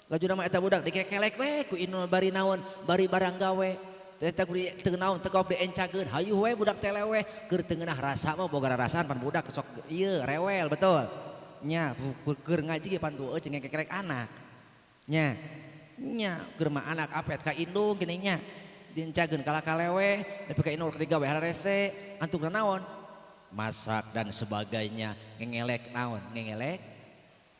Lajuna mah eta budak dikekelek we ku indung bari naon, bari barang gawe. Teh teu naon teu kaop diencakeun, hayuh we budak teh leweh, keur teu ngeunah rasa mah boga rarasaan pan budak sok ieu rewel betul. Nya keur ngaji ge pan tueuh cing ngekekelek anak. Nya nya keur mah anak apet ka indung geuning nya. Diencakeun kalah ka leweh, nepi ka indung digawe hararese, antukna naon? Masak dan sebagainya, ngengelek naon? Ngengelek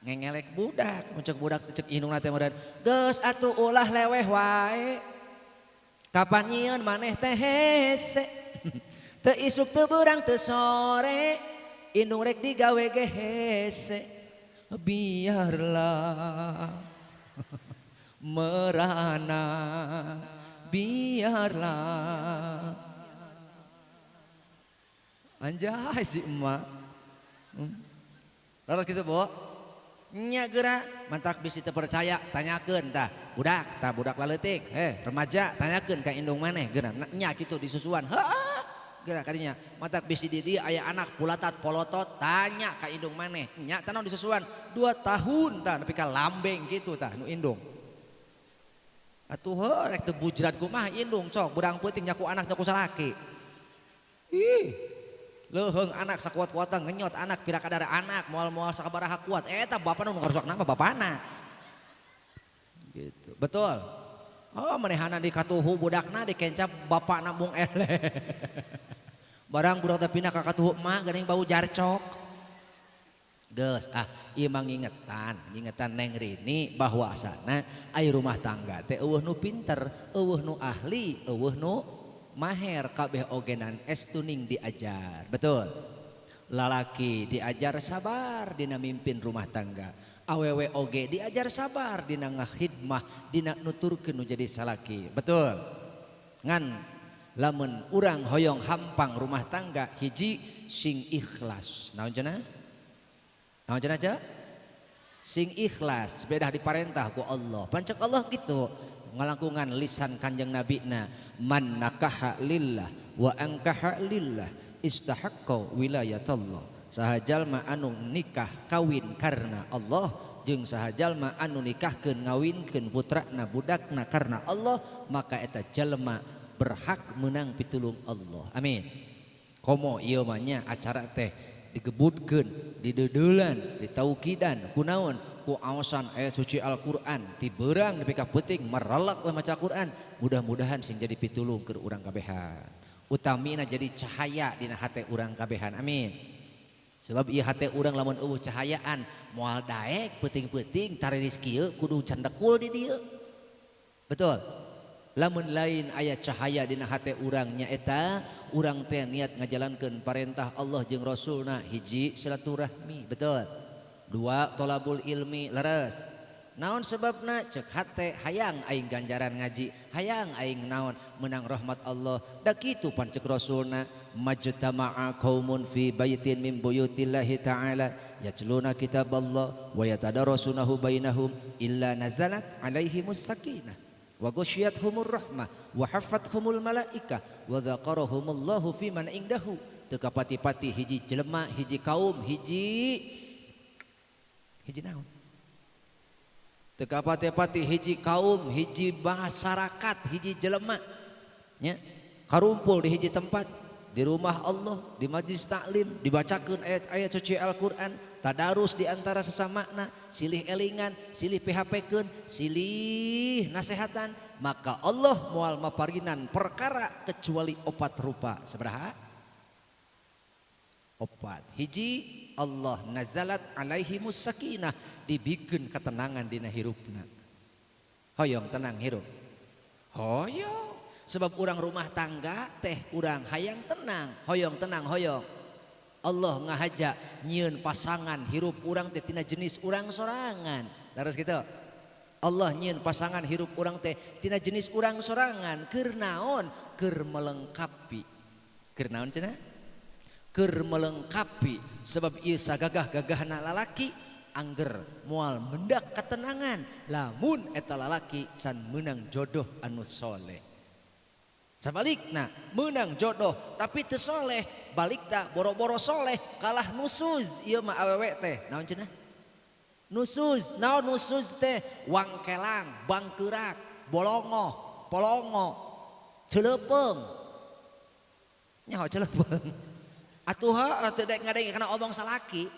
ngengelek budak, muncul budak cek indungna teh meureun, geus atuh ulah leweh wae. Kapan nyieun maneh teh hese. Teu isuk teu beurang teu sore, indung rek digawe ge hese. Biarlah merana, biarlah. Anjay si emak. Laras kitu, Bu. Nya geura mantak bisi teu percaya tanyakeun tah budak, tah budak laleutik, remaja tanyakeun ka indung maneh geura nya kitu disusuan. Heuh. Geura kadinya mantak bisi di dieu aya anak pulatat polotot tanya ka indung maneh. Nya tah naon disusuan 2 tahun tah nepi ka lambeng kitu tah nu indung. Atuh heuh rek teu bujrat kumaha indung sok beurang peuting nyaku anak nyaku salaki. Ih. Leuheung anak sakuat-kuatna ngenyot anak pira kadar anak moal-moal sakabaraha kuat eta bapana nu ngarusakna mah bapana. Gitu. Betul. Oh manehana dikatuhu budakna dikenca bapana mung eleh. Barang budak teh pindah ka katuhu emak geuning bau jarcok. Geus ah ieu mah ngingetan, ngingetan Neng Rini bahwasana ai rumah tangga teh eueuh nu pinter, eueuh nu ahli, eueuh nu maher kabeh ogenan estuning diajar. Betul. Lalaki diajar sabar dina mimpin rumah tangga. Awewe oge diajar sabar dina ngahidmah, dina nuturkeun nu jadi salaki. Betul. Ngan lamun urang hoyong hampang rumah tangga hiji sing ikhlas. Naon cenah? Naon cenah ce? Sing ikhlas bedah diparentah ku Allah. Pancek Allah gitu. Ngalangkungan lisan Kanjeng Nabina man nakaha lillah wa ankaha lillah istahaqqa wilayatallah. Saha jalma anu nikah kawin karena Allah jeung saha jalma anu nikahkeun ngawinkeun putrana budakna karena Allah maka eta jalma berhak menang pitulung Allah. Amin. Komo ieu mah nya acara teh digebutkeun, dideudeulan, ditaukidan kunaon? Ku aosan ayat suci Al-Qur'an ti beurang nepi ka peuting merelek we maca Qur'an mudah-mudahan sing jadi pitulung keur urang kabehan utamina jadi cahaya dina hate urang kabehan amin. Sebab ieu hate urang lamun eueuh cahayaan moal daek peuting-peuting tariris kieu kudu candekul di dieu. Betul. Lamun lain aya cahaya dina hate urang nyaeta urang teh niat ngajalankeun parentah Allah jeung Rasulna hiji silaturahmi betul. Dua tolabul ilmi leres. Naon sebabna cek hate hayang aing ganjaran ngaji, hayang aing naon menang rahmat Allah. Da kitu pan cek Rasulna majtama'a qaumun fi baitin min buyutillahi ta'ala yatluna kitaballah wa yatadarasunahu bainahum illa nazalat alaihimus sakinah wa ghasyiyatuhumur rahmah wa haffathumul malaikah wa dzakarahumullahu fi man indahu. Teu kapati-pati hiji jelema, hiji kaum, hiji hiji naon? Teu kapati-pati hiji kaum, hiji masyarakat, hiji jelema nya karumpul di hiji tempat, di rumah Allah, di majlis taklim, dibacakeun ayat-ayat suci Al-Qur'an, tadarus di antara sesamana, silih elingan, silih PHP-keun, silih nasehatan, maka Allah moal maparinan perkara kecuali opat rupa. Sabaraha? Opat. Hiji Allah nazalat alaihimus sakinah, dibikeun ketenangan dina hirupna. Hoyong tenang hirup. Hoyong. Sebab urang rumah tangga teh urang hayang tenang, hoyong tenang hoyong. Allah ngahaja nyieun pasangan hirup urang teh tina jenis urang sorangan. Terus gitu. Allah nyieun pasangan hirup urang teh tina jenis urang sorangan keur naon? Keur melengkapi. Keur naon cenah? Keur melengkapi. Sebab ieu sagagah-gagahna lalaki angger moal mendak ketenangan lamun eta lalaki can meunang jodoh anu soleh. Sabalikna meunang jodoh tapi teu soleh, balikna boro-boro soleh kalah nusuz ieu mah awewe teh. Naon cenah? Nusuz, naon nusuz teh wangkelang, bangkeurak, bolongoh, polongo, ceuleupeng. Nyaho ceuleupeng. Atuh heuh teu daek ngadenge kana omong salaki.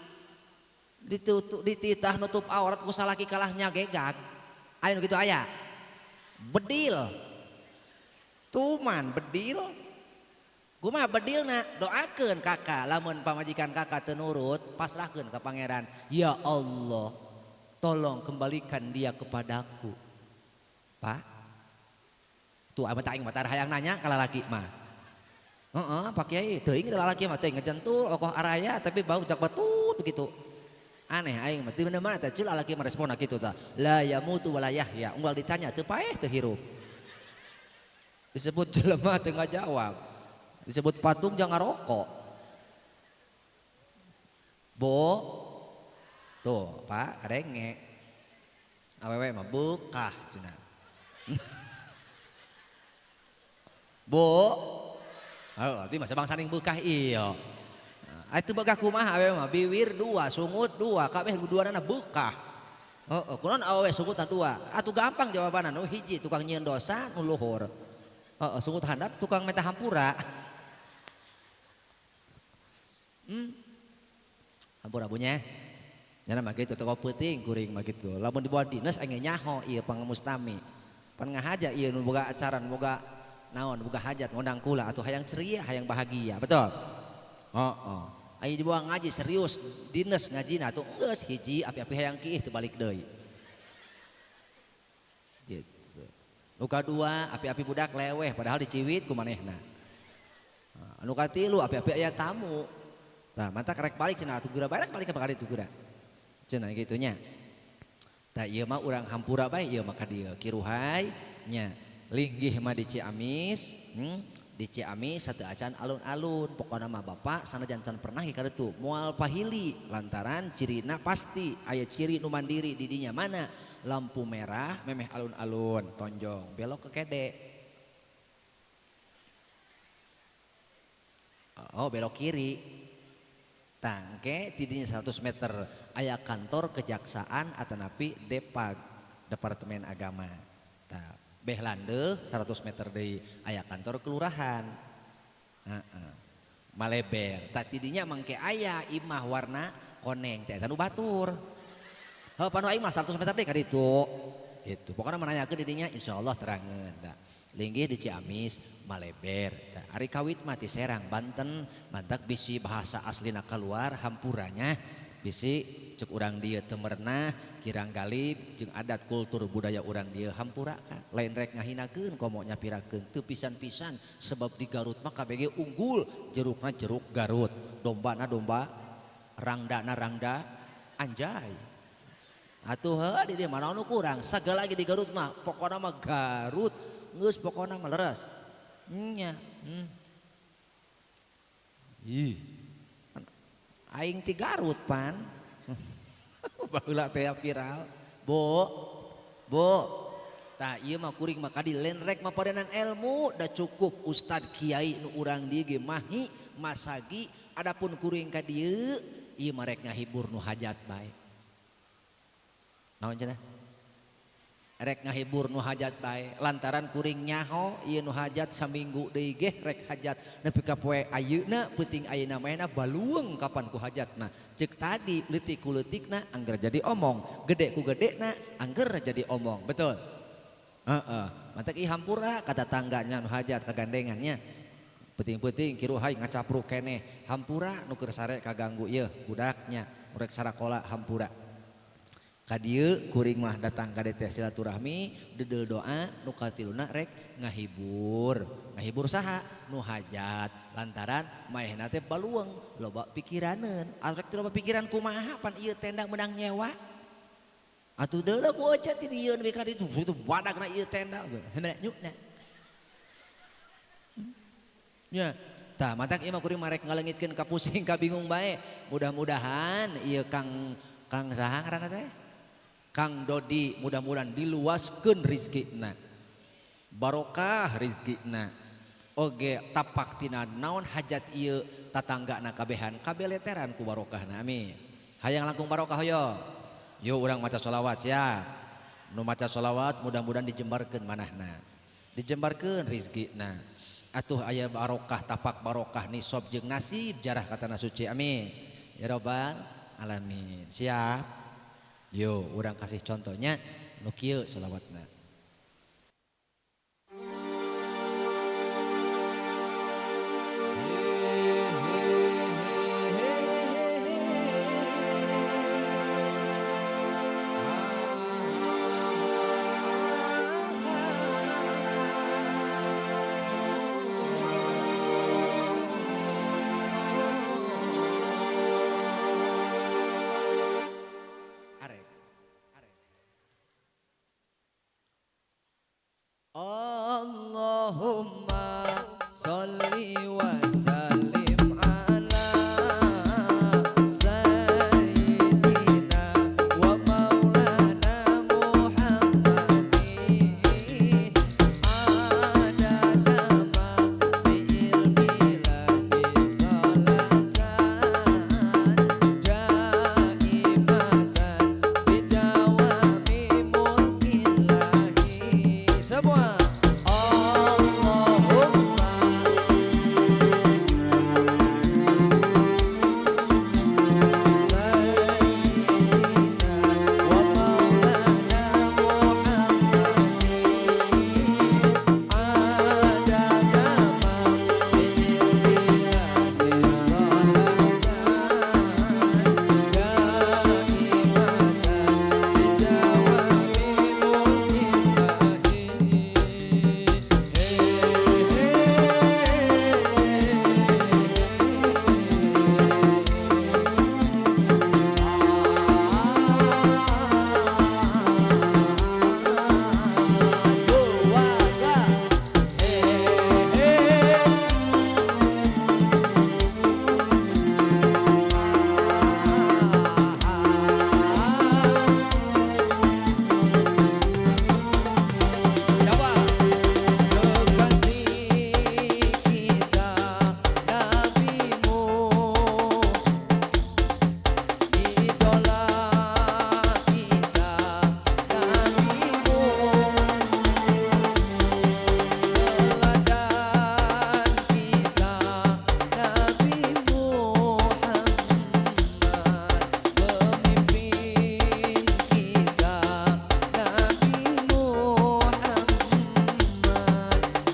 Ditutup dititah nutup aurat ku salaki kalah nyagegag. Aya nu kitu aya. Bedil. Tuman bedil. Kumaha bedilna? Doakeun kakak lamun pamajikan kakak teu nurut, pasrahkeun ka pangeran. Ya Allah, tolong kembalikan dia kepadaku. Pak. Tuh abah aing mah tara hayang nanya ka lalaki mah. Heeh, Pak Kiai, teuing lalaki mah teuing ngejentul okoh araya tapi bau jak batut begitu. Aneh aing mah, di mana-mana teh ceul lalaki mah responna kitu tah. La yamutu wala yahya. Unggal ditanya teu paeh teu hirup. Disebut jelema teu ngajawab. Disebut patung jangan rokok. Bo. Tuh, Pak, kadenge. Awewe mah beukah cenah. Bo. Heuh, teh mah sabangsa ning beukah ieu. Atuh beukah kumaha awewe mah biwir dua, sungut dua, kabeh duanana beukah. Heeh, kunaon awewe sungutna dua? Atuh gampang jawabanna, nu hiji tukang nyieun dosa, nu luhur. Heeh, sungut handap tukang menta hampura. Hampura bunya. Nya mah kitu toko peuting kuring mah kitu. Lamun dibawa dinas aing nyaho ieu pangamustami. Pan ngahaja ieu nu boga acara, nu boga naon, boga hajat ngondang kula atuh hayang ceria, hayang bahagia, betul? Heeh. Aya dibawa ngaji serius, dinas ngajina atuh geus hiji api-api hayang kiih teu balik deui. Gitu. Nu kadua api-api budak leweh padahal diciwit ku manehna. Anu katilu api-api aya tamu. Tah manta karek balik cenah atuh geura barek balik ka ditu geura. Cenah kitu nya. Tah ieu mah urang hampura bae ieu mah ka dieu kiruhai nya. Linggih mah di Ciamis, di Ciamis satu acan alun-alun pokona mah bapak sanajan can pernah ka ditu moal pahili lantaran cirina pasti aya ciri nu mandiri di dinya mana lampu merah memeh alun-alun tonjong belok ke kede. Oh belok kiri. Tangke tidinya 100 meter aya kantor kejaksaan atanapi Depag Departemen Agama. Tah beh landeuh 100 meter deui aya kantor kelurahan. Heeh. Maleber. Tah tidinya mangke aya imah warna koneng teh eta nu batur. Heuh panu aing mah 100 meter deui ka ditu. Gitu. Pokona mah nanyakeun di dinya insyaallah terangeun da. Linggih di Ciamis maleber. Tah ari kawit mah ti Serang Banten mantak bisi bahasa aslina keluar hampuranya bisi cek urang dieu teu merenah kirang galib jeung adat kultur budaya urang dieu hampura ka lain rek ngahinakeun komo nyapirakeun teu pisan-pisan sebab di Garut mah KBG unggul jerukna jeruk Garut dombana domba rangdana rangda anjay atuh heuh di dieu mah nu kurang sagala ge di Garut mah pokona mah Garut geus pokona mah leres nya. Ih aing ti Garut pan. Baheula teh viral. Bu. Bu. Tah ieu mah kuring mah kadi lain rek mapadenan ilmu da cukup ustad kiai nu urang dieu ge mahi masagi adapun kuring ka dieu ieu mah rek ngahibur nu hajat bae. Naon cenah? Rek ngahibur nu hajat bae lantaran kuring nyaho ieu nu hajat saminggu deui ge rek hajat nepi ka poe ayeuna peuting ayeuna mahna balueung kapan ku hajatna ceuk tadi leutik ku leutikna angger jadi omong gede ku gedena angger jadi omong betul heeh mantak ieu hampura ka tatangganya nu hajat kagandengannya peuting-peuting kiruhai ngacapruk keneh hampura nu keur sare kaganggu ieu budaknya rek sarakola hampura. Ka dieu kuring mah datang ka dieu silaturahmi deudeuh doa nu katiluna rek ngahibur. Ngahibur saha? Nu hajat. Lantaran maehna teh balueung loba pikiraneun. Arek teh loba pikiran kumaha pan ieu tenda meunang nyewa. Atuh deuleu ku ece ti dieu nepi ka ditu itu badagna ieu tenda. Heuh nyukna. Nya. Tah matak ieu mah kuring mah rek ngaleungitkeun ka pusing ka bingung bae. Mudah-mudahan ieu Kang Kang saha ngaranna teh? Kang Dodi mudah-mudahan diluaskeun rizkina. Barokah rizkina. Oge tapak tina naon hajat ieu tatanggana kabehan kabeleteran ku barokahna amin. Hayang langkung barokah hoyong. Yuk urang maca sholawat siap. Nu maca sholawat mudah-mudahan dijembarkeun manahna. Dijembarkeun rizkina. Atuh aya barokah tapak barokah nisob jeung nasib jarah ka tanah suci. Amin. Ya robbal alamin. Siap. Yuk urang kasih contohnya nu kieu sholawatna. Allahumma sholli wa sallim ala sayyidina wa maulana Muhammadin adada ma fi ilmillahi sholatan daimatan bidawami mulkillahi. Semua Allahumma sayyidina wa maulana Muhammadin adada ma fi ilmillahi sholatan daimatan bidawami mulkillahi. Coba kekasih kita Nabimu, idola kita Nabimu, teladan kita Nabi Muhammad, pemimpin kita Nabi Muhammad,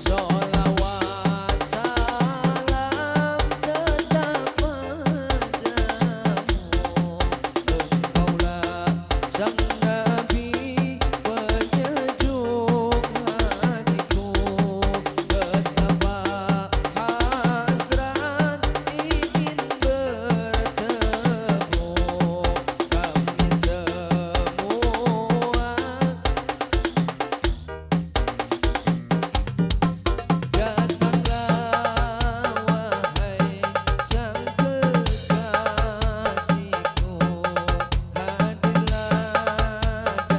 sholawat salam tetap padamu, engkaulah sang Nabi penyejuk hatiku, betapa hasrat ingin bertemu kami semua. Datanglah wahai sang kekasihku, hadirlah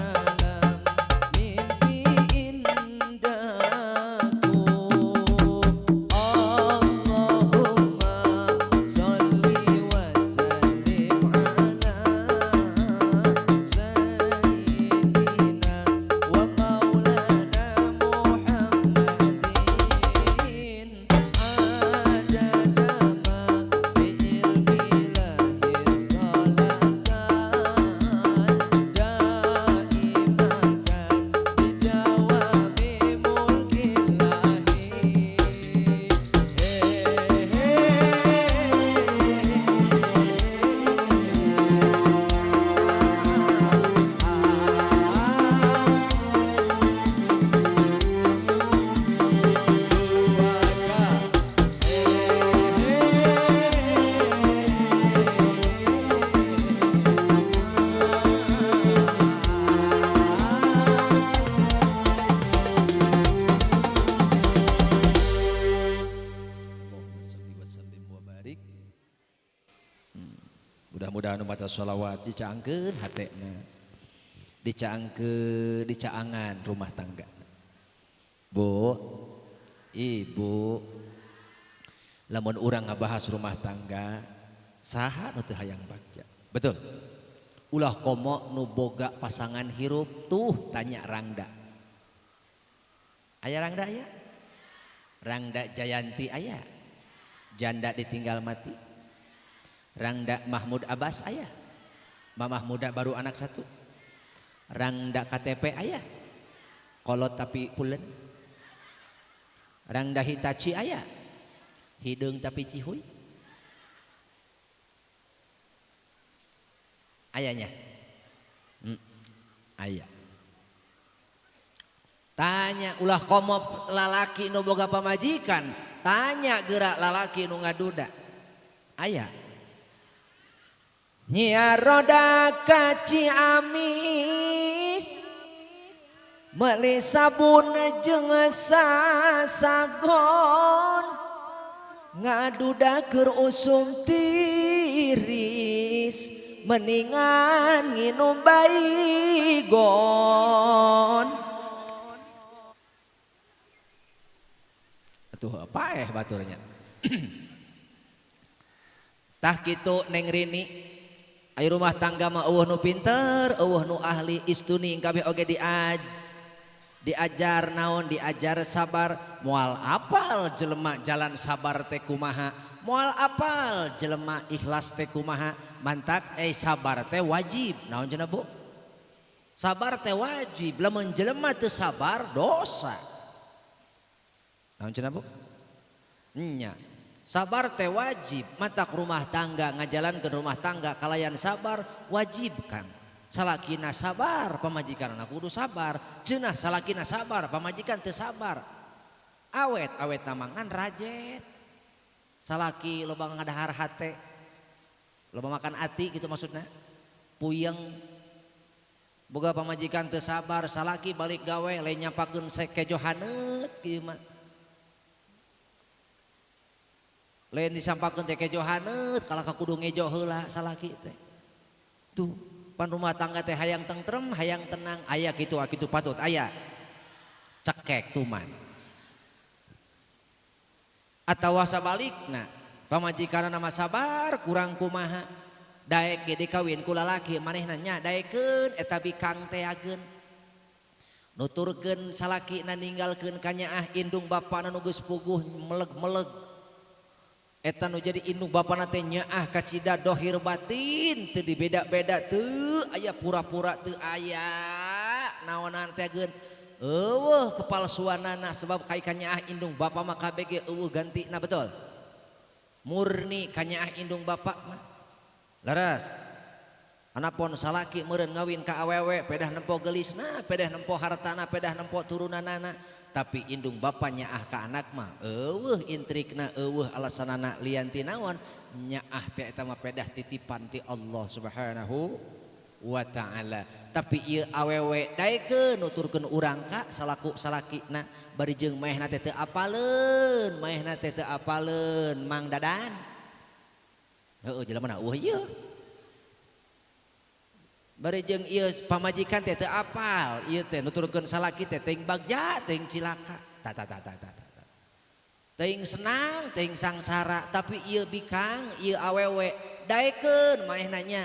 dalam mimpi indahku. Allahumma sholli wa sallim ala sayyidina wa maulana Muhammadin adada ma fi ilmillahi sholatan daimatan bidawami mulkillahi. Allahumma sholli wa sallim wa barik. Mudah-mudahan umat sholawat dicaangkeun hatena, dicaangkeun dicaangan rumah tangga. Bu, Ibu, lamun urang ngabahas rumah tangga, saha nu teu hayang bagja? Betul. Ulah komo nu boga pasangan hirup tuh tanya Rangda. Aya Rangda aya? Rangda Jayanti aya? Janda ditinggal mati. Rangda Mahmud Abbas aya? Mamah muda baru anak satu. Rangda KTP aya? Kolot tapi pulen. Rangda Hitachi aya? Hideung tapi cihuy. Ayahnya, ayah. Tanya ulah komo lalaki nu boga pamajikan, tanya gerak lalaki nu ngaduda. Ayah. Nyiar roda ka Ciamis, meuli sabun jeung sasagon, ngaduda keur usum tiris. Mendingan nginum baygon. Atuh paeh baturnya. Tah kitu Neng Rini. Ayo rumah tangga mah eueuh nu pinter, eueuh nu ahli istuni kabeh oge diajar naon, diajar sabar. Moal apal jelema jalan sabar teh kumaha. Moal apal jelema ikhlas teh kumaha. Mantak sabar teh wajib. Naon cenah Bu? Sabar teh wajib. Lamun jelema teu sabar dosa. Naon cenah Bu? Nya. Sabar teh wajib. Matak rumah tangga ngajalankeun rumah tangga kalayan sabar wajib Kang. Salakina sabar pamajikanna kudu sabar. Cenah salakina sabar pamajikan teu sabar. Awet awet namangan rajet. Salaki loba ngadahar hate, loba makan ati gitu maksudnya, puyeng, boga pamajikan teu sabar, salaki balik gawe lain nyapakeun kejo haneut kieu mah, lain disampakeun teh kejo haneut, kalah ka kudu ngejo heula salaki teh, tuh pan rumah tangga teh hayang tentrem, hayang tenang, aya kitu kitu patut aya, cekek tuman. Atawa sabalikna pamajikanna nama sabar kurang kumaha daek ge dikawin ku lalaki manehna nya daekeun eta bikang teageun nuturkeun salakina ninggalkeun kanyaah indung bapana nu geus puguh meleg-meleg eta nu jadi indung bapana teh nyaah kacida dohir batin teu dibeda-beda teu aya pura-pura teu aya naonan teageun. Eueuh kepalsuanana sebab kai kanyaah indung bapa mah KBG eueuh gantina betul. Murni kanyaah indung bapa mah. Leres. Anapon salaki meureun ngawin ka awewe pedah nempo geulisna, pedah nempo hartana, pedah nempo turunanana, tapi indung bapa nyaah ka anak mah eueuh intrikna, eueuh alasanana lian ti naon, nyaah teh eta mah pedah titipan ti Allah Subhanahu wa ta'ala. Tapi ieu awewe daekeun nuturkeun urang ka salaku salakina bari jeung maehna teh teu apaleun, maehna teh teu apaleun Mang Dadan. Heueuh jelema na eueuh ieu. Bari jeung ieu pamajikan teh teu apal, ieu teh nuturkeun salaki teh teuing bagja, teuing cilaka. Ta ta ta ta ta. Teuing senang, teuing sangsara, tapi ieu bikang, ieu awewe daekeun maehna nya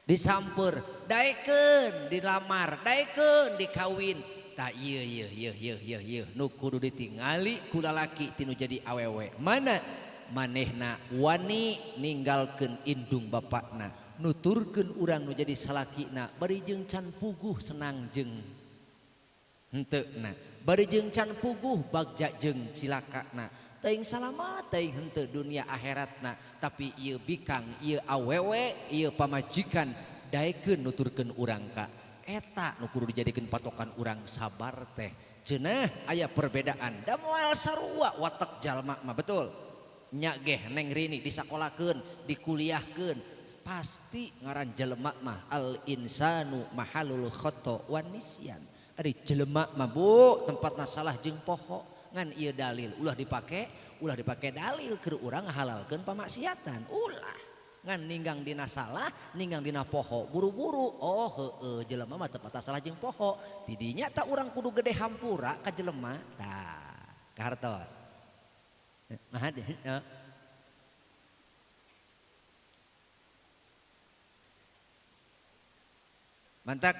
disamper, daekeun dilamar, daekeun dikawin. Ta ieu ieu ieu ieu ieu ieu nu kudu ditingali ku lalaki tinu jadi awewe. Mana manehna wani ninggalkeun indung bapakna, nuturkeun urang nu jadi salakina, bari jeung can puguh senang jeung henteuna, bari jeung can puguh bagja jeung cilakana. Teuing salamat teuing henteu dunia akhiratna, tapi ieu bikang, ieu awewe, ieu pamajikan daekeun nuturkeun urang ka eta nu kudu dijadikeun patokan urang sabar teh. Cenah aya perbedaan da moal sarua watek jalma mah betul. Nya geh Neng Rini disakolakeun, dikuliahkeun, pasti ngaran jelema mah al insanu mahalul khata wan nisyan. Ari jelema mah Bu tempatna salah jeung poho. Ngan ieu dalil ulah dipake dalil keur urang ngahalalkeun pamaksiatan ulah. Ngan ninggang dina salah, ninggang dina poho buru-buru. Oh heueuh jelema mah tempatna salah jeung poho. Tidinya tak urang kudu gede hampura ka jelema. Tah, kahartos. Nah, Mantak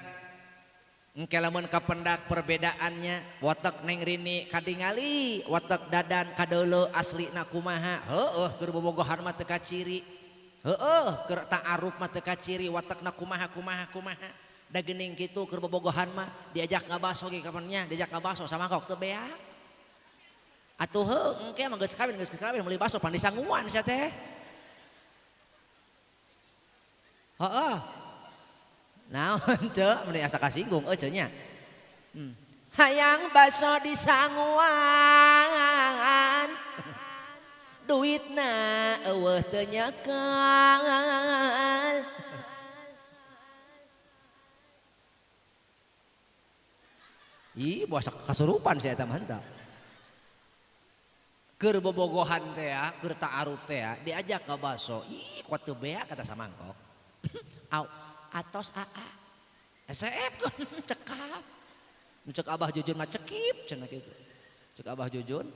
engke lamun kapendak perbedaannya watek Neng Rini kadingali, watek Dadan kadeuleu aslina kumaha. Heueuh keur bobogohan mah teu kaciri. Heueuh keur ta'aruf mah teu kaciri watekna kumaha kumaha kumaha. Da geuning kitu keur bobogohan mah diajak ngabaso ge kapannya, diajak ngabaso samangkok teu beak. Atuh heuh engke mah geus kawin meuli baso pan disanguan sia teh. Heeh. Naon ceu meni asa kasinggung euy ceu nya. Hayang baso disanguan. Duitna eueuh teu nyekal. Ih, buasa kasurupan sia eta mah henteu. Keur bobogohan teh ya, keur ta'aruf teh ya, diajak ka baso. Ih, kuat teu beak kata samangkok. Au atos aa. SF cekap. Cek Abah Jujun mah cekip cenah kitu. Cek Abah Jujun.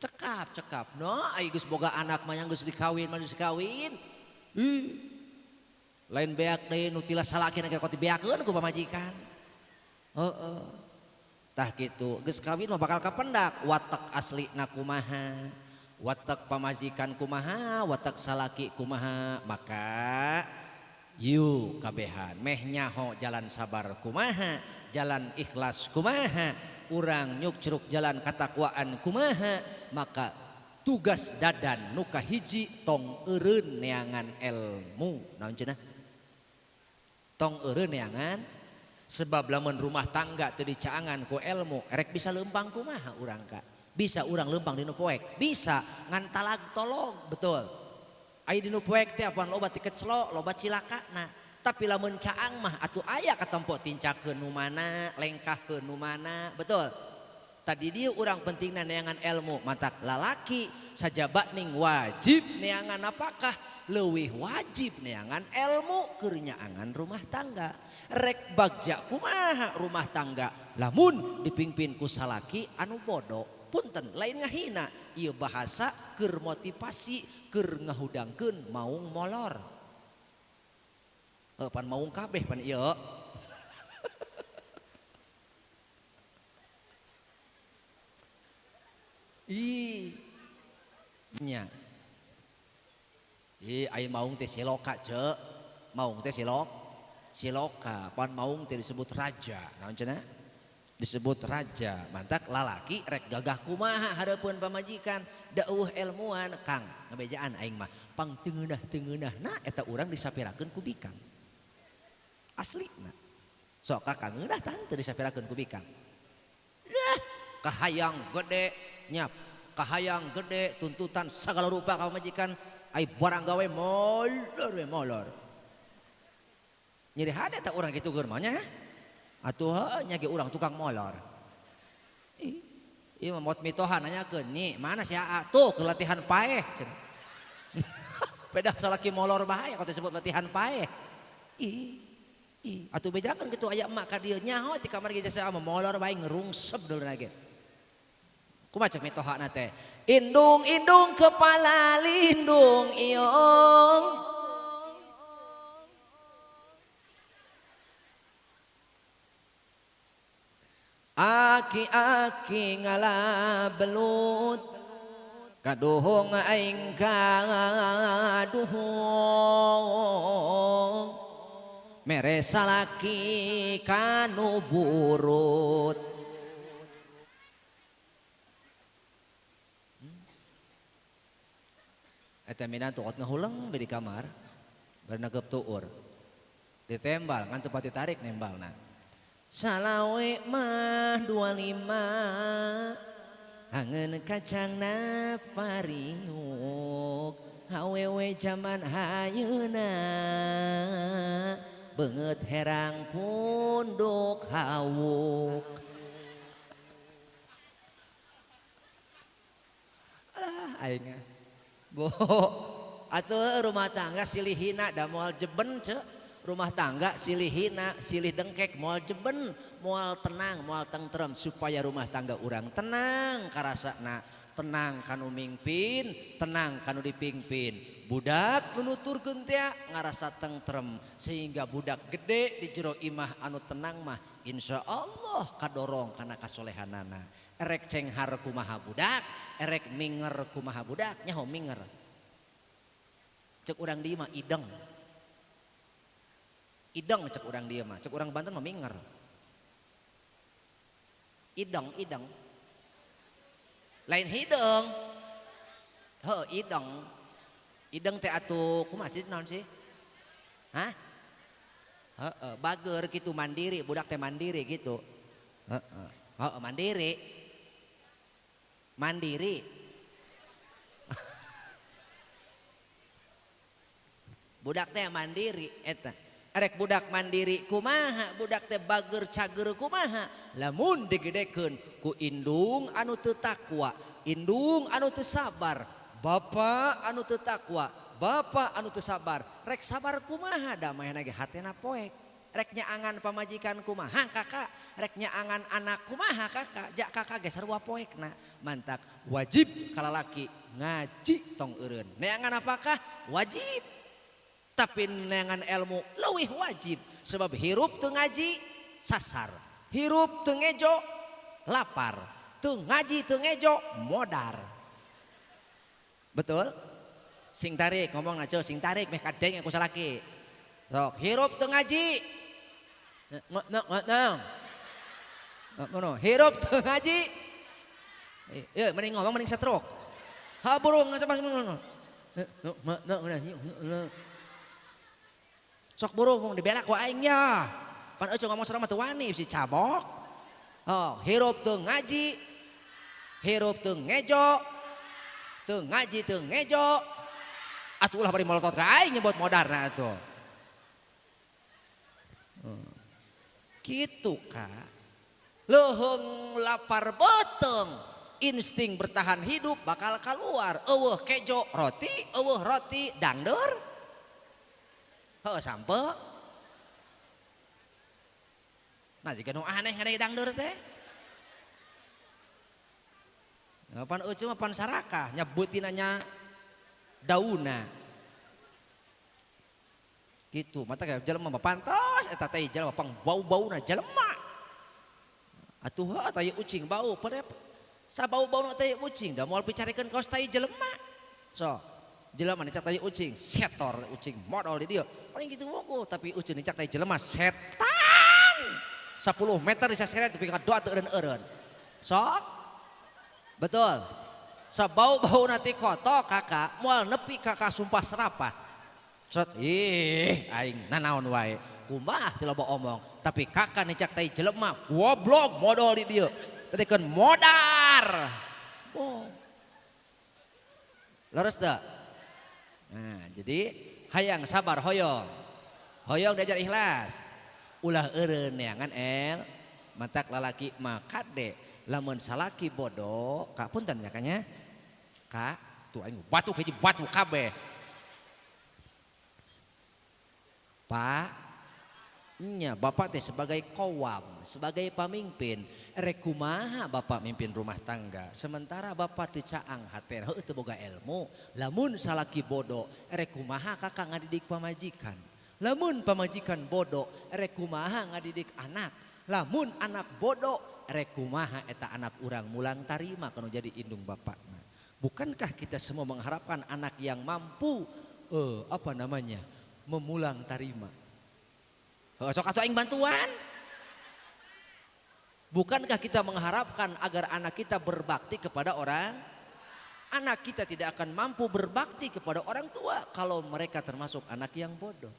Cekap, cekap. No, ai geus boga anak mah yang geus dikawin mah geus dikawin. Ih. Lain beak deui nu tilas salakina ge kote beakeun ku pamajikan. Heeh. Tah kitu, geus kawin mah bakal kapendak watek aslina kumaha. Watek pamajikan kumaha, watek salaki kumaha, maka yuk kabehan meh nyaho jalan sabar kumaha, jalan ikhlas kumaha, urang nyukcruk jalan katakwaan kumaha, maka tugas Dadan nu kahiji tong eureun neangan ilmu. Naon cenah? Tong eureun neangan, sebab lamun rumah tangga teu dicaangan ku ilmu, erek bisa leumpang kumaha urang ka? Bisa urang leumpang dinu poek, bisa ngan talag tolong, betul. Ai dinu poek teh apaan loba tikeclo, loba cilakana. Tapi lamun caang mah atuh aya katempo tincakeun nu mana, lengkahkeun nu mana, betul. Tadi dia urang pentingna neangan ilmu, matak lalaki sajaba ning wajib neangan apakah leuwih wajib neangan ilmu keur nyaangan rumah tangga. Rek bagja kumaha rumah tangga lamun dipimpin ku salaki anu bodoh. Punten lain ngahina ieu bahasa keur motivasi keur ngahudangkeun maung molor. Heuh pan maung kabeh pan ieu. Ih nya. Ih ai maung teh siloka ceu. Maung teh siloka pan maung teh disebut raja. Naon cenah? Disebut raja, mantak lalaki rek gagah kumaha hareupeun pamajikan, dauh ilmuan kang ngabejaan aing mah pang tengeunah-tengeunahna eta urang disapirakeun ku bikang. Aslina. Sok ka kangeunah tah teu disapirakeun ku bikang. Dah kahayang gede nyap, kahayang gede tuntutan sagala rupa ka pamajikan, ai barang gawe molor we molor. Nyeri hate eta urang kitu keur mah nya. Atuh nya ge urang tukang molor. Ih, ieu mah mot mitohan nanyakeun, "Nih, mana si AA?" Tuh ke latihan paeh cenah. Pedah salaki molor bae kalau disebut latihan paeh. Ih, ih, atuh bejakeun kitu aya emak ka dieu nyaho ti kamar ge jasa mah molor bae ngerungsep dulurna ge. Kumaha cek mitohana teh? Indung-indung kepala lindung iung. Aki-aki ngala belut kaduhung aing kaduhung mere salaki kanu burut. Eta minantu ot ngahuleng di kamar bari nageup tuur ditembal ngan teu pati tarik nembalna. Salawe mah 25 hangeun kacangna pariuk hawewe jaman hayeuna beungeut herang punduk hawuk. Alah aing bo atuh rumah tangga silih hina da moal jeben ceu. Rumah tangga silih hina, silih dengkek, moal jeben, moal tenang, moal tentrem supaya rumah tangga urang tenang karasana, tenang kanu mingpin, tenang kanu dipingpin. budak nunuturkeun teh ngarasa tentrem sehingga budak gede di jero imah anu tenang mah insya Allah kadorong kana kasolehanana. Erek cenghar kumaha budak, erek minger kumaha budak, nyaho minger. Cek urang dieu mah ideng. Ideng cek urang dieu mah, cek urang Banten mah minger. Ideng, ideng. Lain hideung. Heuh, ideng. Ideng teh atuh kumaha sih naon sih? Hah? Heeh, bager gitu mandiri, budak teh mandiri gitu. Heeh. Heeh, mandiri. Mandiri. Budak teh mandiri eta. Erek budak mandiri kumaha, budak teh bager cager kumaha. Lamun digedekeun ku indung anu teu takwa, indung anu teu sabar, bapak anu teu takwa, bapak anu teu sabar. Rek sabar kumaha da manehna ge hatena poek. Rek nyaangan pamajikan kumaha kakak, rek nyaangan anak kumaha kakak, jak kakak ge sarua poekna. Mantak wajib kalalaki ngaji tong eureun. Neangan apakah? Wajib. Tapi neangan ilmu leuwih wajib sebab hirup teu ngaji sasar, hirup teu ngejo lapar, teu ngaji teu ngejo modar. Betul? Sing tarik ngomong ngaco, sing tarik meh kadeng ku salaki. Sok hirup teu ngaji. Ngono, hirup teu ngaji. Ye mending ngomong mending stroke. Ha burung sama ngono. Sok burung mung dibelak ku aing ya. Pan eueuh ngomong sareng mah teu wani si cabok. Oh, hirup teu ngaji. Hirup teu ngejo. Teu ngaji teu ngejo. Atuh ulah bari molotot ka aing nyebut modarna atuh. Gitu kak. Leuheung lapar beuteung, insting bertahan hidup bakal keluar. Eueuh kejo roti, eueuh roti dangdeur. Heuh sampe. Nah jiga nu aneh ngadai dangdeur teh. Pan eueuh mah pan sarakah nyebutinanya dauna. Gitu, mata kayak jelema mah pantos eta teh jelema pang bau-bauna jelema. Atuh heuh tai ucing bau pada sabau-bauna tai ucing da moal picarikeun kaos tai jelema. So, jelema dicak tai ucing, setor ucing modal di dieu. Paling gitu wungkul, tapi ucing dicak tai jelema setan. 10 meter disaseret tapi kadoa teu eureun-eureun. Sok. Betul. Sabau-bauna ti kotok kakak moal nepi kakak sumpah serapah. Cot, ih aing nanaon wae. Kumaha teu loba omong, tapi kakak nicak tai jelema goblok modal di dieu. Tadi kan modar. Oh. Leres teu? Nah, jadi hayang sabar hoyong. Hoyong diajar ikhlas. Ulah eureun neangan el matak lalaki mah kade lamun salaki bodoh, kak punten ya kanya. Kak, tuh aing batu hiji batu kabeh. Pak, nya bapak teh sebagai kowam, sebagai pamimpin, rek kumaha bapak mimpin rumah tangga. Sementara bapak teu caang hatena, heuh teu boga ilmu. Lamun salaki bodoh, rek kumaha kakak ngadidik pamajikan. Lamun pamajikan bodoh, rek kumaha ngadidik anak. Lamun anak bodoh, rek kumaha eta anak urang mulang tarima kanu jadi indung bapakna. Bukankah kita semua mengharapkan anak yang mampu memulang tarima? Sok atuh aing bantuan. Bukankah kita mengharapkan agar anak kita berbakti kepada orang? Anak kita tidak akan mampu berbakti kepada orang tua kalau mereka termasuk anak yang bodoh.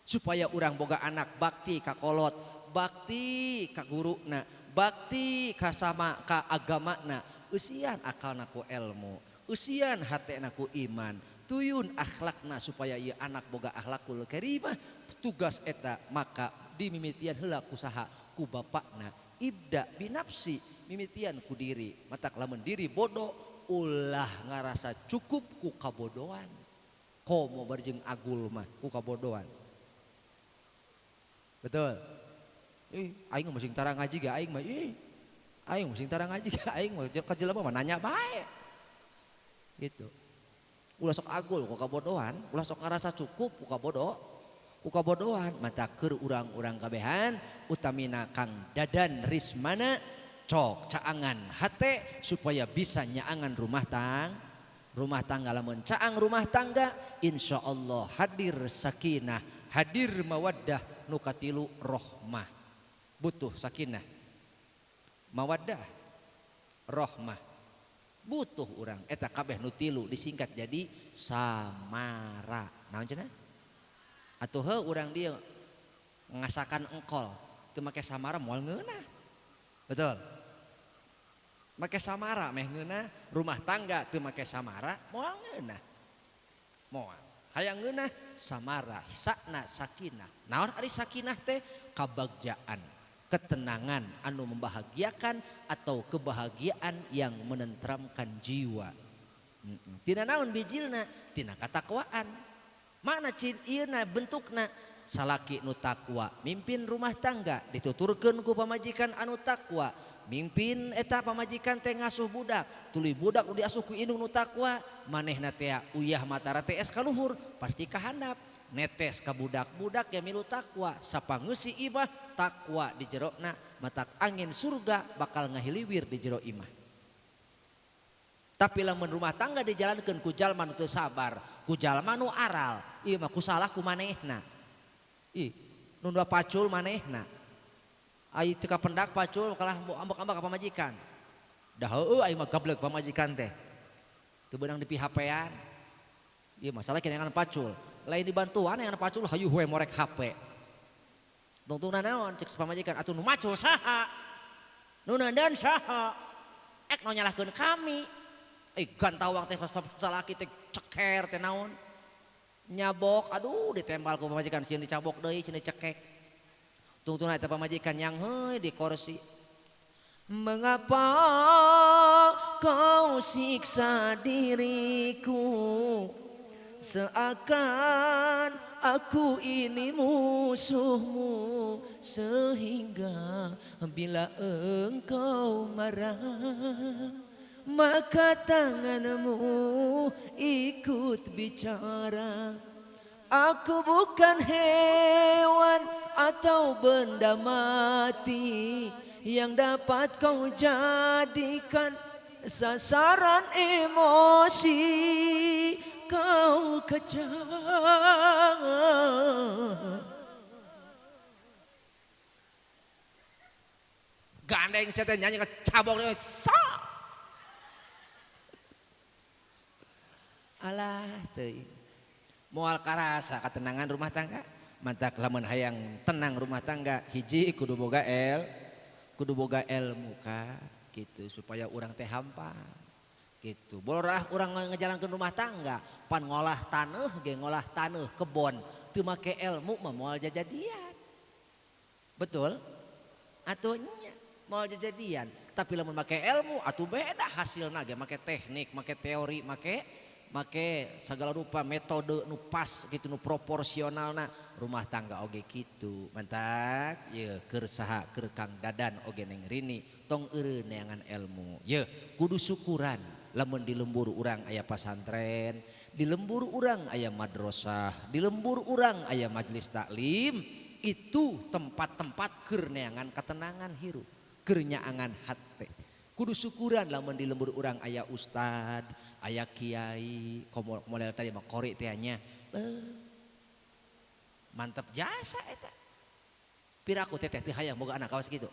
Supaya urang boga anak bakti ka kolot, bakti ka guruna, bakti ka sama ka agamana. Eusian akalna ku ilmu, eusian hatena ku iman, tuyun akhlakna supaya ieu anak boga akhlakul karimah. Tugas eta maka dimimitian heula ku saha? Ku bapakna. Ibda binafsi, mimitian ku diri. Matak lamun diri bodoh ulah ngarasa cukup ku kabodohan. Komo barjeng agul mah ku kabodohan. Betul. Ih, aing mah sing tara ngaji ge aing mah. Ih, aing mah sing tara ngaji ge aing mah ka jelema mah nanya bae. Gitu. Ulah sok agul ku kabodohan, ulah sok ngarasa cukup ku kabodoh. Ku kabodohan mata keur urang-urang kabehan utamina Kang Dadan Rismana cok caangan hate supaya bisa nyaangan rumah tangga. Rumah tangga lamun caang rumah tangga insyaallah hadir sakinah, hadir mawaddah, nu katilu rohmah. Butuh sakinah, mawaddah, rohmah. Butuh urang eta kabeh nu tilu disingkat jadi samara. Naon cenah? Atuh heuh urang dieu ngasakan engkol teu make samara moal ngeunah. Betul? Make samara meh ngeunah, rumah tangga teu make samara moal ngeunah. Moal. Hayang ngeunah samara, sakna sakinah. Naon ari sakinah teh? Kabagjaan, ketenangan anu membahagiakan atau kebahagiaan yang menenteramkan jiwa. Tina naon bijilna? Tina katakwaan. Mana cin ieu na bentukna? Salaki nu takwa mimpin rumah tangga dituturkeun ku pamajikan anu takwa. Mimpin eta pamajikan teh ngasuh budak, tuluy budak nu diasuh ku indung nu takwa, manehna teh uyah matara teh es kaluhur pasti kahandap. Netes ka budak-budak ya milu takwa, sapangeusi imah takwa di jerona, matak angin surga bakal ngahiliwir di jero imah. Tapi lamun rumah tangga dijalankeun ku jalma nu teu sabar, ku jalma nu aral, ieu mah ku salah ku manehna. Ih, nu pacul manehna. Ai teu kapendak pacul kalah ambek-ambek ka pamajikan. Dah heueuh ai mah gablek pamajikan teh. Teu beunang di PHP-an. Ieu masalah kineangan pacul. Lain dibantuan yang pacul hayu we morek HP. Tungtungna naon cek pamajikan atuh nu macul saha? Nu nandan saha? Ek nu nyalahkeun kami. Eh gantawang teh pas salaki teh ceker teh naon? Nyabok aduh ditembal ku pamajikan sieun dicabok deui sieun dicekek. Tungtungna eta pamajikan yang heuy di kursi. Mengapa kau siksa diriku? Seakan aku ini musuhmu, sehingga bila engkau marah maka tanganmu ikut bicara. Aku bukan hewan atau benda mati yang dapat kau jadikan sasaran emosi. Kau kejam. Gandeng saya nyanyi kecabok sa. Alah teuing. Moal karasa ketenangan rumah tangga. Mantak lamun hayang tenang rumah tangga hiji kudu boga kudu boga ilmu ka gitu supaya urang teh hampa. Gitu. Borah urang ngejalankeun rumah tangga, pan ngolah taneuh ge ngolah taneuh kebon, teu make ilmu mah moal jajadian. Betul? Atuh nya moal jajadian. Tapi lamun make ilmu atuh beda hasilna ge, make teknik, make teori, make segala rupa metode nu pas gitu nu proporsionalna rumah tangga oge kitu. Mantak ye keur saha keur Kang Dadan oge Neng Rini tong eureun neangan ilmu. Ye kudu syukuran. Lamun di lembur urang aya pasantren, di lembur urang aya madrasah, di lembur urang aya majelis taklim, itu tempat-tempat keur neangan ketenangan hirup, keur nyaangan hate. Kudu syukuran lamun di lembur urang aya ustad, aya kiai, komo model tadi mah qori teh nya. Mantap jasa eta. Piraku teteh teh hayang boga anak kawas kitu.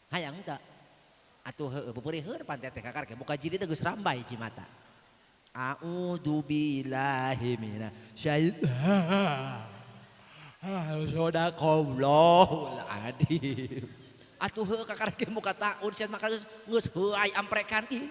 Hayang teu? Atuh heueuh beupeureuheun pan teteh kakar ke buka jilid teh geus rambai cimata. A'udzu billahi minasyaitonir sadaqallahul adzim. Atuh heueuh kakar ke muka taun sia mah geus heuay amprekan ih.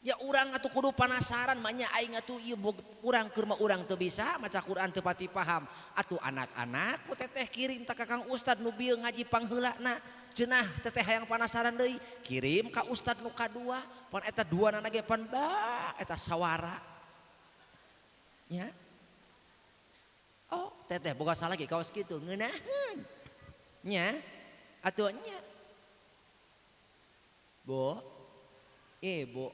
Ya urang atuh kudu panasaran mah nya aing atuh ieu urang keur mah urang teu bisa maca Quran teu pati paham. Atuh anak-anak ku teteh kirim ka Kang Ustad nu bieu ngaji pangheulana. Cenah teteh hayang panasaran deui kirim ka ustad nu kadua pan eta duanana ge pan ba eta sawara. Nya. Oh, teteh boga salah ge kaos kitu ngeunaheun. Nya. Atuh nya. Bu. Ibu.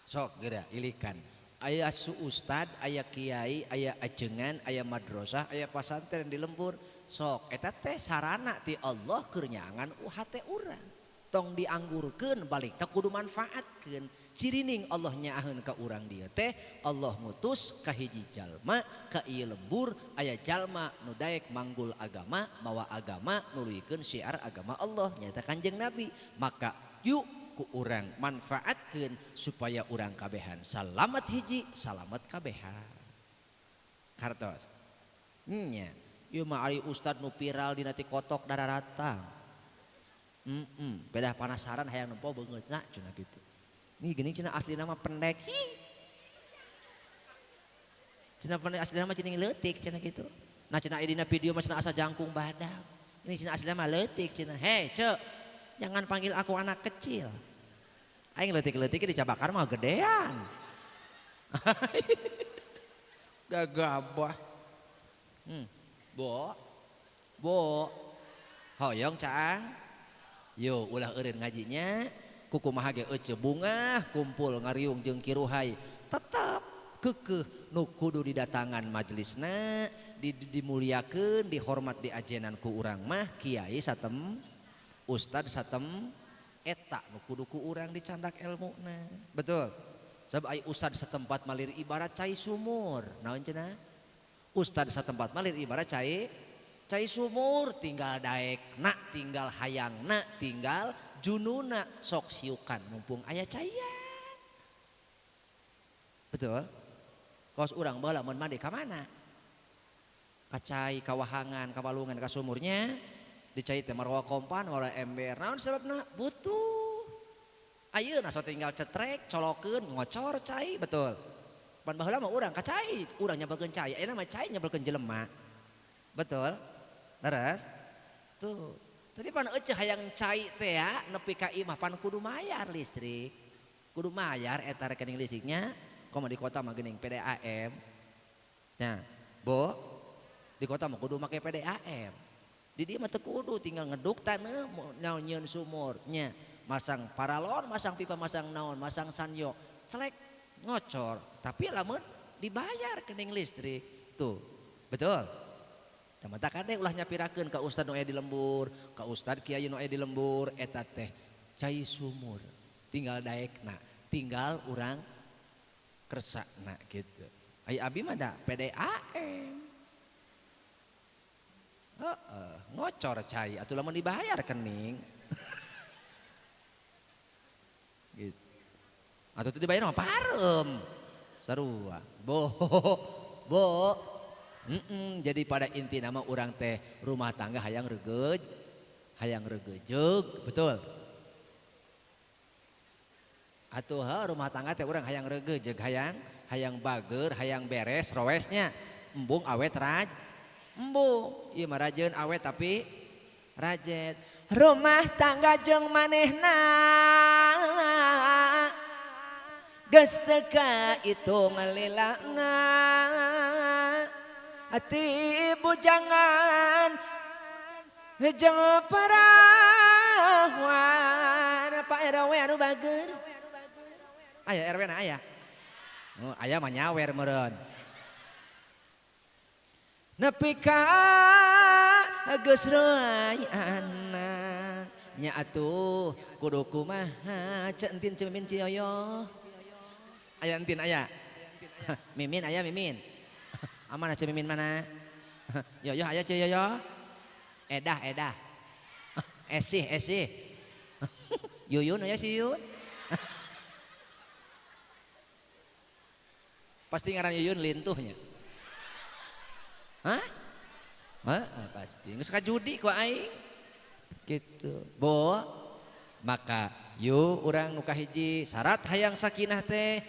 Sok geura ilikan. Aya su ustad, aya kiai, aya ajengan, aya madrasah, aya pasantren di lembur. Sok eta teh sarana ti Allah keur nyaangan hate urang. Tong dianggurkeun balik teh kudu manfaatkeun. Cirining Allah nyaaheun ka urang dieu teh Allah ngutus ka hiji jalma ka ieu lembur aya jalma nu daek manggul agama, mawa agama, nuluykeun syiar agama Allah nyaeta Kanjeng Nabi. Maka yuk ku urang manfaatkeun supaya urang kabehan salamat hiji salamat kabehan. Kartos nya ieu mah ari ustad nu viral dina TikTok dararatang. Beda panasaran hayang nempo beungeutna cenah kitu. Nih geuning cenah aslina mah pendek. Hi. Cenah pendek aslina mah cenah leutik cenah kitu. Nah cenah dina video mah cenah asa jangkung badak. Ini cenah aslina mah leutik cenah. Hei ceu, jangan panggil aku anak kecil. Aing leutik-leutik dicabakan mah gedean. Gagabah. Bo. Bo. Hoyong caang. Yo ulah eureun ngajinya, kukumaha ge eceu bungah kumpul ngariung jeung kiruhai. Tetep keukeuh nu kudu didatangan majelisna, dimuliakeun, dihormat diajenan ku urang mah kiai satem, ustad satem, eta nu kudu ku urang dicandak elmuna. Betul. Sebab ai ustad setempat malir ibarat cai sumur. Naon cenah? Ustad setempat malir ibarat cai sumur, tinggal daekna, tinggal hayangna, tinggal jununa, sok siukan mumpung aya caian. Betul? Kos urang baheula mun mandi ka mana? Ka cai, ka wahangan, ka walungan, ka sumurnya. Dicai teh marwa kompan, marwa ember. Naon sebabna? Butuh. Ayeuna so tinggal cetrek, colokeun, ngocor cai, betul. Pan baheula mah urang ka cai, urang nyebelkeun cai, ayeuna mah cai nyebelkeun jelema. Betul? Leres? Tuh. Tapi pan euceuh hayang cai teh ya, nepi ka imah pan kudu mayar listrik. Kudu mayar eta rekening listriknya. Komo di kota mah geuning PDAM. Nah, Bo, di kota mah kudu make PDAM. Di dieu mah teu kudu, tinggal ngeduk taneuh naon nyieun sumur nya, masang paralon, masang pipa, masang naon, masang sanyo, celek ngocor. Tapi lamun dibayar rekening listrik. Tuh. Betul? Samata kade ulah nyapirakeun ka ustad nu aya di lembur, ka ustad kiai nu aya di lembur, eta teh cai sumur. Tinggal daekna, tinggal urang kersakna gitu. Ai abi mah da PDAM. Heeh, ngocor cai atuh lamun dibayar rekening. Gitu. Atuh teu dibayar mah pareum. Sarua. Bo. Bo. Jadi pada inti nama urang teh rumah tangga hayang regejeug, betul. Atuh rumah tangga teh urang hayang regejeug, hayang bager, hayang beres rowesnya. Embung awet raj. Embung, ieu mah rajeun awet tapi rajet. Rumah tangga jeung manehna geus teu kaitung lilana. Hati bujangan jeung parawan. Pak RW anu bager. Aya RW na aya. Oh, aya mah nyawer meureun. Nepi ka geus roy anak nya atuh kudu kumaha ceu entin ceu mimin ceu yoyo. Aya entin aya. Mimin aya mimin. Amana ceu mimin mana? Yoyo aya ceu yoyo. Edah edah. Esih esih. Yuyun aya si Yuyun. Pasti ngaran Yuyun lintuhnya. Hah? Hah? Pasti. Geus ka judi ku aing. Gitu. Bo, maka yuk urang nu kahiji syarat hayang sakinah teh